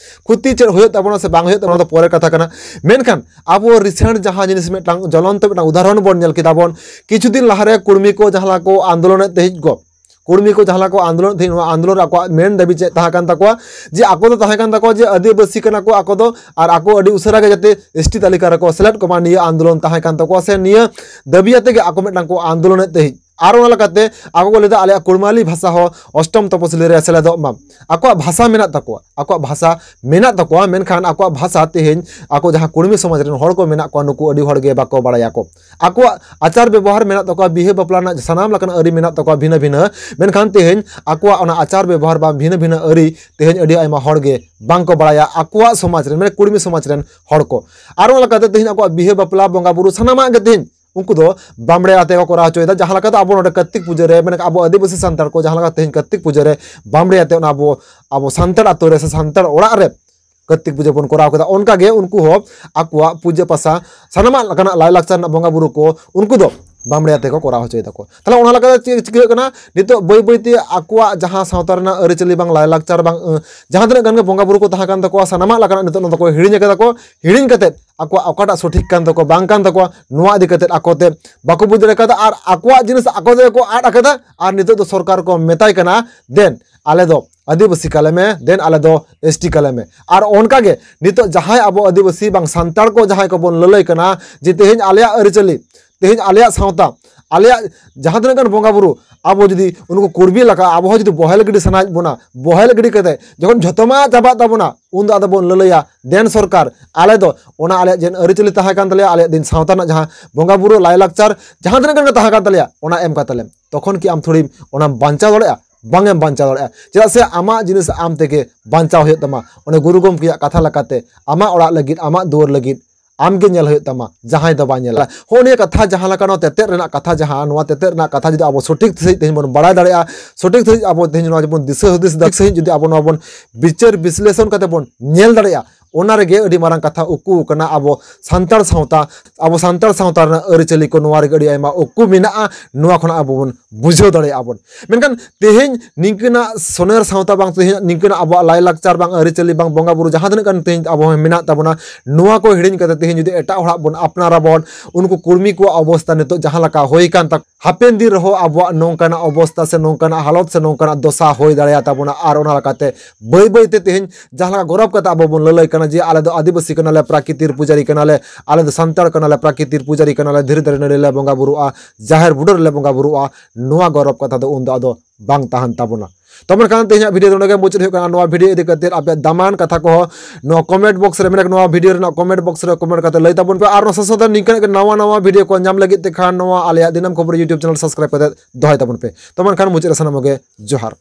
ᱠᱷᱚᱛᱤ ᱪᱮᱫ ᱦᱩᱭᱩᱜ ᱛᱟᱵᱚᱱᱟ ᱥᱮ ᱵᱟᱝ ᱦᱩᱭᱩᱜ ᱛᱟᱵᱚᱱᱟ, ᱚᱱᱟ ᱫᱚ ᱯᱚᱨᱮᱨ ᱠᱟᱛᱷᱟ ᱠᱟᱱᱟ᱾ ᱢᱮᱱᱠᱷᱟᱱ ᱟᱵᱚ recent ᱡᱟᱦᱟᱸ ᱡᱤᱱᱤᱥ ᱢᱤᱫᱴᱟᱝ ᱡᱚᱞᱚᱱᱛᱚ ᱢᱤᱫᱴᱟᱝ ᱩᱫᱟᱦᱚᱨᱚᱱ ᱵᱚᱱ ᱧᱮᱞ ᱠᱮᱫᱟ ᱵᱚᱱ, ᱠᱤᱪᱷᱩ ᱫᱤᱱ ᱞᱟᱦᱟᱨᱮ ᱠᱩᱲᱢᱤ ᱠᱚ ᱡᱟᱦᱟᱸ ᱞᱮᱠᱟ ᱠᱚ ᱟᱱᱫᱳᱞᱚᱱᱮᱫ ᱛᱟᱦᱮᱸᱫ ᱠᱚ, ᱠᱩᱲᱢᱤ ᱠᱚ ᱡᱟᱦᱟᱸ ᱞᱮᱠᱟ ᱠᱚ ᱟᱱᱫᱳᱞᱚᱱᱮᱫ ᱛᱟᱦᱮᱸᱫ, ᱱᱚᱣᱟ ᱟᱱᱫᱳᱞᱚᱱ ᱨᱮ ᱟᱠᱚᱣᱟᱜ ᱢᱮᱱ ᱫᱟᱹᱵᱤ ᱪᱮᱫ ᱛᱟᱦᱮᱸ ᱠᱟᱱ ᱛᱟᱠᱚᱣᱟ? ᱡᱮ ᱟᱠᱚ ᱫᱚ ᱛᱟᱦᱮᱸ ᱠᱟᱱ ᱛᱟᱠᱚᱣᱟ ᱡᱮ ᱟᱹᱫᱤᱵᱟᱹᱥᱤ ᱠᱟᱱᱟ ᱠᱚ ᱟᱠᱚ ᱫᱚ, ᱟᱨ ᱟᱠᱚ ᱟᱹᱰᱤ ᱩᱥᱟᱹᱨᱟ ᱜᱮ ᱡᱟᱛᱮ S T ᱛᱟᱹᱞᱤᱠᱟ ᱨᱮᱠᱚ ᱥᱮᱞᱮᱫ ᱠᱚᱢᱟ, ᱱᱤᱭᱟᱹ ᱟᱱᱫᱳᱞᱚᱱ ᱛᱟᱦᱮᱸ ᱠᱟᱱ ᱛᱟᱠᱚᱣᱟ, ᱥᱮ ᱱᱤᱭᱟᱹ ᱫᱟᱹᱵᱤ ᱟᱛᱮ ᱜᱮ ᱟᱠᱚ ᱢᱤᱫᱴᱟᱝ ᱠᱚ ᱟᱱᱫᱳᱞᱚᱱᱮᱫ ᱛᱟᱦᱮᱸᱫ᱾ ᱟᱨ ᱚᱱᱟ ᱞᱮᱠᱟᱛᱮ ᱟᱠᱚ ᱠᱚ ᱞᱟᱹᱭᱫᱟ, ᱟᱞᱮᱭᱟᱜ ᱠᱩᱲᱢᱟᱞᱤ ᱵᱷᱟᱥᱟ ᱦᱚᱸ ᱚᱥᱴᱚᱢ ᱛᱚᱯᱚᱥᱤᱞᱤ ᱨᱮ ᱥᱮᱞᱮᱫᱚᱜ ᱢᱟ᱾ ᱟᱠᱚᱣᱟᱜ ᱵᱷᱟᱥᱟ ᱢᱮᱱᱟᱜ ᱛᱟᱠᱚᱣᱟ, ᱟᱠᱚᱣᱟᱜ ᱵᱷᱟᱥᱟ ᱢᱮᱱᱟᱜ ᱛᱟᱠᱚᱣᱟ, ᱢᱮᱱᱠᱷᱟᱱ ᱟᱠᱚᱣᱟᱜ ᱵᱷᱟᱥᱟ ᱛᱮᱦᱮᱧ ᱟᱠᱚ ᱡᱟᱦᱟᱸ ᱠᱩᱲᱢᱤ ᱥᱚᱢᱟᱡᱽ ᱨᱮᱱ ᱦᱚᱲ ᱠᱚ ᱢᱮᱱᱟᱜ ᱠᱚᱣᱟ, ᱱᱩᱠᱩ ᱟᱹᱰᱤ ᱦᱚᱲ ᱜᱮ ᱵᱟᱠᱚ ᱵᱟᱲᱟᱭᱟᱠᱚ᱾ ᱟᱠᱚᱣᱟᱜ ᱟᱪᱟᱨ ᱵᱮᱵᱚᱦᱟᱨ ᱢᱮᱱᱟᱜ ᱛᱟᱠᱚᱣᱟ, ᱵᱤᱦᱟᱹ ᱵᱟᱯᱞᱟ ᱨᱮᱱᱟᱜ ᱥᱟᱱᱟᱢ ᱞᱮᱠᱟᱱ ᱟᱹᱨᱤ ᱢᱮᱱᱟᱜ ᱛᱟᱠᱚᱣᱟ ᱵᱷᱤᱱᱟᱹ ᱵᱷᱤᱱᱟᱹ, ᱢᱮᱱᱠᱷᱟᱱ ᱛᱮᱦᱮᱧ ᱟᱠᱚᱣᱟᱜ ᱚᱱᱟ ᱟᱪᱟᱨ ᱵᱮᱵᱚᱦᱟᱨ ᱵᱟᱝ ᱵᱷᱤᱱᱟᱹ ᱵᱷᱤᱱᱟᱹ ᱟᱹᱨᱤ ᱛᱮᱦᱮᱧ ᱟᱹᱰᱤ ᱟᱭᱢᱟ ᱦᱚᱲ ᱜᱮ ᱵᱟᱝᱠᱚ ᱵᱟᱲᱟᱭᱟ, ᱟᱠᱚᱣᱟᱜ ᱥᱚᱢᱟᱡᱽ ᱨᱮᱱ, ᱢᱟᱱᱮ ᱠᱩᱲᱢᱤ ᱥᱚᱢᱟᱡᱽ ᱨᱮᱱ ᱦᱚᱲ ᱠᱚ᱾ ᱟᱨ ᱚᱱᱟ ᱞᱮᱠᱟᱛᱮ ᱛᱮᱦᱮᱧ ᱟᱠᱚᱣᱟᱜ ᱵᱤᱦᱟᱹ ᱵᱟᱯᱞᱟ ᱵᱚᱸᱜᱟ ᱵᱩᱨᱩ ᱥᱟᱱᱟᱢᱟᱜ ᱜᱮ ᱛᱮᱦᱮᱧ ᱩᱱᱠᱩ ᱫᱚ ᱵᱟᱢᱲᱮ ᱟᱛᱮ ᱠᱚ ᱠᱚᱨᱟᱣ ᱦᱚᱪᱚᱭᱮᱫᱟ᱾ ᱡᱟᱦᱟᱸ ᱞᱮᱠᱟ ᱫᱚ ᱟᱵᱚ ᱱᱚᱰᱮ ᱠᱟᱨᱛᱤᱠ ᱯᱩᱡᱟᱹ ᱨᱮ, ᱢᱟᱱᱮ ᱟᱵᱚ ᱟᱹᱫᱤᱵᱟᱹᱥᱤ ᱥᱟᱱᱛᱟᱲ ᱠᱚ ᱡᱟᱦᱟᱸ ᱞᱮᱠᱟ ᱛᱮᱦᱮᱧ ᱠᱟᱨᱛᱤᱠ ᱯᱩᱡᱟᱹ ᱨᱮ ᱵᱟᱢᱲᱮ ᱟᱛᱮ ᱚᱱᱟ ᱟᱵᱚ, ᱟᱵᱚ ᱥᱟᱱᱛᱟᱲ ᱟᱛᱳ ᱨᱮ ᱥᱮ ᱥᱟᱱᱛᱟᱲ ᱚᱲᱟᱜ ᱨᱮ ᱠᱟᱨᱛᱤᱠ ᱯᱩᱡᱟᱹ ᱵᱚᱱ ᱠᱚᱨᱟᱣ ᱠᱮᱫᱟ, ᱚᱱᱠᱟ ᱜᱮ ᱩᱱᱠᱩ ᱦᱚᱸ ᱟᱠᱚᱣᱟᱜ ᱯᱩᱡᱟᱹ ᱯᱟᱥᱟ, ᱥᱟᱱᱟᱢᱟᱜ ᱞᱮᱠᱟᱱᱟᱜ ᱞᱟᱭᱞᱟᱠᱪᱟᱨ ᱨᱮᱱᱟᱜ ᱵᱚᱸᱜᱟ ᱵᱩᱨᱩ ᱠᱚ ᱩᱱᱠᱩ ᱫᱚ ᱵᱟᱢᱲᱮ ᱟᱛᱮ ᱠᱚ ᱠᱚᱨᱟᱣ ᱦᱚᱪᱚᱭ ᱫᱟᱠᱚ᱾ ᱛᱟᱦᱞᱮ ᱚᱱᱟ ᱞᱮᱠᱟᱛᱮ ᱪᱮᱫ ᱪᱤᱠᱟᱹᱜ ᱠᱟᱱᱟ? ᱱᱤᱛᱚᱜ ᱵᱟᱹᱭ ᱵᱟᱹᱭᱛᱮ ᱟᱠᱚᱣᱟᱜ ᱡᱟᱦᱟᱸ ᱥᱟᱶᱛᱟ ᱨᱮᱱᱟᱜ ᱟᱹᱨᱤᱪᱟᱹᱞᱤ ᱵᱟᱝ, ᱞᱟᱭᱼᱞᱟᱠᱪᱟᱨ ᱵᱟᱝ, ᱟᱹ, ᱡᱟᱦᱟᱸ ᱛᱤᱱᱟᱹᱜ ᱜᱟᱱ ᱜᱮ ᱵᱚᱸᱜᱟ ᱵᱩᱨᱩ ᱠᱚ ᱛᱟᱦᱮᱸ ᱠᱟᱱ ᱛᱟᱠᱚᱣᱟ, ᱥᱟᱱᱟᱢᱟᱜ ᱞᱮᱠᱟᱱᱟᱜ ᱱᱤᱛᱚᱜ ᱱᱚᱣᱟ ᱫᱚᱠᱚ ᱦᱤᱲᱤᱧ ᱟᱠᱟᱫᱟ ᱠᱚ᱾ ᱦᱤᱲᱤᱧ ᱠᱟᱛᱮᱫ ᱟᱠᱚᱣᱟᱜ ᱚᱠᱟᱴᱟᱜ ᱥᱚᱴᱷᱤᱠ ᱠᱟᱱ ᱛᱟᱠᱚᱣᱟ, ᱵᱟᱝ ᱠᱟᱱ ᱛᱟᱠᱚᱣᱟ, ᱱᱚᱣᱟ ᱤᱫᱤ ᱠᱟᱛᱮᱫ ᱟᱠᱚ ᱛᱮ ᱵᱟᱠᱚ ᱵᱩᱡᱽ ᱫᱟᱲᱮ ᱠᱟᱣᱫᱟ ᱟᱨ ᱟᱠᱚᱣᱟᱜ ᱡᱤᱱᱤᱥ ᱟᱠᱚ ᱛᱮᱜᱮ ᱠᱚ ᱟᱫ ᱟᱠᱟᱫᱟ᱾ ᱟᱨ ᱱᱤᱛᱚᱜ ᱫᱚ ᱥᱚᱨᱠᱟᱨ ᱠᱚ ᱢᱮᱛᱟᱭ ᱠᱟᱱᱟ, "ᱫᱮᱱ ᱟᱞᱮ ᱫᱚ ᱟᱹᱫᱤᱵᱟᱹᱥᱤ ᱠᱟᱞᱮ ᱢᱮ, ᱫᱮᱱ ᱟᱞᱮ ᱫᱚ ᱮᱥ ᱴᱤ ᱠᱟᱞᱮ ᱢᱮ᱾" ᱟᱨ ᱚᱱᱠᱟ ᱜᱮ ᱱᱤᱛᱚᱜ ᱡᱟᱦᱟᱸᱭ ᱟᱵᱚ ᱟᱹᱫᱤᱵᱟᱹᱥᱤ ᱵᱟᱝ ᱥᱟᱱᱛᱟᱲ ᱠᱚ ᱡᱟᱦᱟᱸᱭ ᱠᱚᱵᱚᱱ ᱞᱟᱹᱞᱟᱹᱭ ᱠᱟᱱᱟ ᱡᱮ ᱛᱮᱦᱮᱧ ᱟᱞᱮᱭᱟᱜ ᱟᱹᱨᱤᱪᱟᱹᱞᱤ, ᱛᱮᱦᱮᱧ ᱟᱞᱮᱭᱟᱜ ᱥᱟᱶᱛᱟ, ᱟᱞᱮᱭᱟᱜ ᱡᱟᱦᱟᱸ ᱛᱤᱱᱟᱹᱜ ᱜᱟᱱ ᱵᱚᱸᱜᱟ ᱵᱩᱨᱩ, ᱟᱵᱚ ᱡᱩᱫᱤ ᱩᱱᱠᱩ ᱠᱩᱲᱵᱤ ᱞᱮᱠᱟ ᱟᱵᱚ ᱦᱚᱸ ᱡᱩᱫᱤ ᱵᱚᱦᱮᱞ ᱜᱤᱰᱤ ᱥᱟᱱᱟᱭᱮᱫ ᱵᱚᱱᱟ, ᱵᱚᱦᱮᱞ ᱜᱤᱰᱤ ᱠᱟᱛᱮ ᱡᱚᱠᱷᱚᱱ ᱡᱷᱚᱛᱚ ᱢᱟ ᱪᱟᱵᱟᱜ ᱛᱟᱵᱚᱱᱟ, ᱩᱱ ᱫᱚ ᱟᱫᱚ ᱵᱚᱱ ᱞᱟᱹᱞᱟᱹᱭᱟ, "ᱫᱮᱱ ᱥᱚᱨᱠᱟᱨ, ᱟᱞᱮ ᱫᱚ ᱚᱱᱟ ᱟᱞᱮᱭᱟᱜ ᱡᱮ ᱟᱹᱨᱤᱪᱟᱹᱞᱤ ᱛᱟᱦᱮᱸ ᱠᱟᱱ ᱛᱟᱞᱮᱭᱟ, ᱟᱞᱮᱭᱟᱜ ᱫᱤᱱ ᱥᱟᱶᱛᱟ ᱨᱮᱱᱟᱜ ᱡᱟᱦᱟᱸ ᱵᱚᱸᱜᱟ ᱵᱩᱨᱩ ᱞᱟᱭᱼᱞᱟᱠᱪᱟᱨ ᱡᱟᱦᱟᱸ ᱛᱤᱱᱟᱹᱜ ᱜᱟᱱ ᱜᱮ ᱛᱟᱦᱮᱸ ᱠᱟᱱ ᱛᱟᱞᱮᱭᱟ, ᱚᱱᱟ ᱮᱢ ᱠᱟᱛᱟᱞᱮᱢ᱾" ᱛᱚᱠᱷᱚᱱ ᱠᱤ ᱟᱢ ᱛᱷᱚᱲᱤᱢ ᱚᱱᱟᱢ ᱵᱟᱧᱪᱟᱣ ᱫᱟᱲᱮᱭᱟᱜᱼᱟ? ᱵᱟᱝ ᱮᱢ ᱵᱟᱧᱪᱟᱣ ᱫᱟᱲᱮᱭᱟᱜᱼᱟ᱾ ᱪᱮᱫᱟᱜ ᱥᱮ ᱟᱢᱟᱜ ᱡᱤᱱᱤᱥ ᱟᱢ ᱛᱮᱜᱮ ᱵᱟᱧᱪᱟᱣ ᱦᱩᱭᱩᱜ ᱛᱟᱢᱟ᱾ ᱚᱱᱮ ᱜᱩᱨᱩ ᱜᱚᱢᱠᱮᱭᱟᱜ ᱠᱟᱛᱷᱟ ᱞᱮᱠᱟᱛᱮ, ᱟᱢᱟᱜ ᱚᱲᱟᱜ ᱞᱟᱹᱜᱤᱫ, ᱟᱢᱟᱜ ᱫᱩᱣᱟᱹᱨ ᱞᱟᱹᱜᱤᱫ ᱟᱢ ᱜᱮ ᱧᱮᱞ ᱦᱩᱭᱩᱜ ᱛᱟᱢᱟ, ᱡᱟᱦᱟᱸᱭ ᱫᱚ ᱵᱟᱭ ᱧᱮᱞᱟ᱾ ᱦᱚᱸᱜᱼᱚ ᱱᱤᱭᱟᱹ ᱠᱟᱛᱷᱟ ᱡᱟᱦᱟᱸ ᱞᱮᱠᱟ, ᱱᱚᱣᱟ ᱛᱮᱛᱮᱫ ᱨᱮᱱᱟᱜ ᱠᱟᱛᱷᱟ ᱡᱟᱦᱟᱸ, ᱱᱚᱣᱟ ᱛᱮᱛᱮᱫ ᱨᱮᱱᱟᱜ ᱠᱟᱛᱷᱟ ᱡᱩᱫᱤ ᱟᱵᱚ ᱥᱚᱴᱷᱤᱠ ᱥᱟᱺᱦᱤᱡ ᱛᱮᱦᱮᱧ ᱵᱚᱱ ᱵᱟᱲᱟᱭ ᱫᱟᱲᱮᱭᱟᱜᱼᱟ, ᱥᱚᱴᱷᱤᱠ ᱥᱟᱺᱦᱤᱡ ᱟᱵᱚ ᱛᱮᱦᱮᱧ ᱱᱚᱣᱟ ᱡᱩᱫᱤ ᱵᱚᱱ ᱫᱤᱥᱟᱹ ᱦᱩᱫᱤᱥ ᱫᱟ, ᱥᱟᱺᱦᱤᱡ ᱡᱩᱫᱤ ᱟᱵᱚ ᱱᱚᱣᱟ ᱵᱚᱱ ᱵᱤᱪᱟᱹᱨ ᱵᱤᱥᱞᱮᱥᱚᱱ ᱠᱟᱛᱮ ᱵᱚᱱ ᱧᱮᱞ ᱫᱟᱲᱮᱭᱟᱜᱼᱟ, ᱚᱱᱟ ᱨᱮᱜᱮ ᱟᱹᱰᱤ ᱢᱟᱨᱟᱝ ᱠᱟᱛᱷᱟ ᱩᱠᱩ ᱠᱟᱱᱟ᱾ ᱟᱵᱚ ᱥᱟᱱᱛᱟᱲ ᱥᱟᱶᱛᱟ, ᱟᱵᱚ ᱥᱟᱱᱛᱟᱲ ᱥᱟᱶᱛᱟ ᱨᱮᱱᱟᱜ ᱟᱹᱨᱤᱪᱟᱹᱞᱤ ᱠᱚ, ᱱᱚᱣᱟ ᱨᱮᱜᱮ ᱟᱹᱰᱤ ᱟᱭᱢᱟ ᱩᱠᱩ ᱢᱮᱱᱟᱜᱼᱟ᱾ ᱱᱚᱣᱟ ᱠᱷᱚᱱᱟᱜ ᱟᱵᱚ ᱵᱚᱱ ᱵᱩᱡᱷᱟᱹᱣ ᱫᱟᱲᱮᱭᱟᱜᱼᱟ ᱵᱚᱱ᱾ ᱢᱮᱱᱠᱷᱟᱱ ᱛᱮᱦᱮᱧ ᱱᱤᱝᱠᱟᱹᱱᱟᱜ ᱥᱚᱱᱮᱨ ᱥᱟᱶᱛᱟ ᱵᱟᱝ, ᱛᱮᱦᱮᱧ ᱱᱤᱝᱠᱟᱹᱱᱟᱜ ᱟᱵᱚᱣᱟᱜ ᱞᱟᱭᱼᱞᱟᱠᱪᱟᱨ ᱵᱟᱝ, ᱟᱹᱨᱤᱪᱟᱹᱞᱤ ᱵᱟᱝ, ᱵᱚᱸᱜᱟ ᱵᱩᱨᱩ ᱡᱟᱦᱟᱸ ᱛᱤᱱᱟᱹᱜ ᱜᱟᱱ ᱛᱮᱦᱮᱧ ᱟᱵᱚ ᱦᱚᱸ ᱢᱮᱱᱟᱜ ᱛᱟᱵᱚᱱᱟ, ᱱᱚᱣᱟ ᱠᱚ ᱦᱤᱲᱤᱧ ᱠᱟᱛᱮ ᱛᱮᱦᱮᱧ ᱡᱩᱫᱤ ᱮᱴᱟᱜ ᱦᱚᱲᱟᱜ ᱵᱚᱱ ᱟᱯᱱᱟᱨ ᱟᱵᱚᱱ, ᱩᱱᱠᱩ ᱠᱩᱲᱢᱤ ᱠᱚᱣᱟᱜ ᱚᱵᱚᱥᱛᱟ ᱱᱤᱛᱚᱜ ᱡᱟᱦᱟᱸ ᱞᱮᱠᱟ ᱦᱩᱭ ᱠᱟᱱ ᱛᱟᱠᱚ, ᱦᱟᱯᱮᱱ ᱫᱤᱱ ᱨᱮᱦᱚᱸ ᱟᱵᱚᱣᱟᱜ ᱱᱚᱝᱠᱟᱱᱟᱜ ᱚᱵᱚᱥᱛᱟ ᱥᱮ ᱱᱚᱝᱠᱟᱱᱟᱜ ᱦᱟᱞᱚᱛ ᱥᱮ ᱱᱚᱝᱠᱟᱱᱟᱜ ᱫᱚᱥᱟ ᱦᱩᱭ ᱫᱟᱲᱮᱭᱟᱛᱟ ᱵᱚᱱᱟ᱾ ᱟᱨ ᱚᱱᱟ ᱞᱮᱠᱟᱛᱮ ᱵᱟᱹᱭ ᱵᱟᱹᱭ ᱛᱮ ᱛᱮᱦᱮᱧ ᱡᱟᱦᱟᱸ ᱞᱮᱠᱟ ᱜᱚᱨᱚᱵᱽ ᱠᱟᱛᱮ ᱟᱵᱚ ᱵᱚᱱ ᱞᱟᱹᱞᱟᱹᱭ ᱠᱟᱱᱟ ᱡᱮ ᱟᱞᱮ ᱫᱚ ᱟᱹᱫᱤᱵᱟᱹᱥᱤ ᱠᱟᱱᱟᱞᱮ, ᱯᱨᱟᱠᱨᱤᱛᱤᱨ ᱯᱩᱡᱟᱨᱤ ᱠᱟᱱᱟᱞᱮ, ᱟᱞᱮ ᱫᱚ ᱥᱟᱱᱛᱟᱲ ᱠᱟᱱᱟᱞᱮ, ᱯᱨᱟᱠᱨᱤᱛᱤᱨ ᱯᱩᱡᱟᱨᱤ ᱠᱟᱱᱟᱞᱮ, ᱫᱷᱤᱨᱤ ᱫᱟᱨᱮ ᱱᱟᱹᱲᱤ ᱞᱮ ᱵᱚᱸᱜᱟ ᱵᱩᱨᱩᱜᱼᱟ, ᱡᱟᱦᱮᱨ ᱵᱩᱴᱟᱹ ᱨᱮᱞᱮ ᱵᱚᱸᱜᱟ ᱵᱩᱨᱩᱜᱼᱟ, ᱱᱚᱣᱟ ᱜᱚᱨᱚᱵᱽ ᱠᱟᱛᱷᱟ ᱫᱚ ᱩᱱᱫᱚ ᱟᱫᱚ ᱵᱟᱝ ᱛᱟᱦᱮᱱ ᱛᱟᱵᱚᱱᱟ᱾ ᱛᱚ ᱢᱮᱱᱠᱷᱟᱱ ᱛᱮᱦᱮᱧᱟᱜ ᱵᱷᱤᱰᱤᱭᱳ ᱫᱚ ᱱᱚᱰᱮ ᱜᱮ ᱢᱩᱪᱟᱹᱫ ᱦᱩᱭᱩᱜ ᱠᱟᱱᱟ᱾ ᱱᱚᱣᱟ ᱵᱷᱤᱰᱤᱭᱳ ᱤᱫᱤ ᱠᱟᱛᱮ ᱟᱯᱮᱭᱟᱜ ᱫᱟᱢᱟᱱ ᱠᱟᱛᱷᱟ ᱠᱚᱦᱚᱸ ᱱᱚᱣᱟ ᱠᱚᱢᱮᱱᱴ ᱵᱚᱠᱥ ᱨᱮ, ᱢᱮᱱᱟᱜ ᱱᱚᱣᱟ ᱵᱷᱤᱰᱤᱭᱳ ᱨᱮᱱᱟᱜ ᱠᱚᱢᱮᱱᱴ ᱵᱚᱠᱥ ᱨᱮ ᱠᱚᱢᱮᱱᱴ ᱠᱟᱛᱮ ᱞᱟᱹᱭ ᱛᱟᱵᱚᱱ ᱯᱮ᱾ ᱟᱨ ᱱᱚᱣᱟ ᱥᱟᱶ ᱥᱟᱶᱛᱮ ᱱᱤᱝᱠᱟᱹᱱᱟᱜ ᱜᱮ ᱱᱟᱣᱟ ᱱᱟᱣᱟ ᱵᱷᱤᱰᱤᱭᱳ ᱠᱚ ᱧᱟᱢ ᱞᱟᱹᱜᱤᱫ ᱛᱮ ᱠᱷᱟᱱ ᱱᱚᱣᱟ ᱟᱞᱮᱭᱟᱜ ᱫᱤᱱᱟᱹᱢ ᱠᱷᱚᱵᱚᱨ YouTube ᱪᱮᱱᱮᱞ ᱥᱟᱵᱥᱠᱨᱟᱭᱤᱵ ᱠᱟᱛᱮ ᱫᱚᱦᱚᱭ ᱛᱟᱵᱚᱱ ᱯᱮ᱾ ᱛᱚ ᱢᱮᱱᱠᱷᱟᱱ ᱢᱩᱪᱟᱹᱫ ᱨᱮ ᱥᱟᱱᱟᱢ ᱠᱚᱜᱮ ᱡᱚᱦᱟᱨ᱾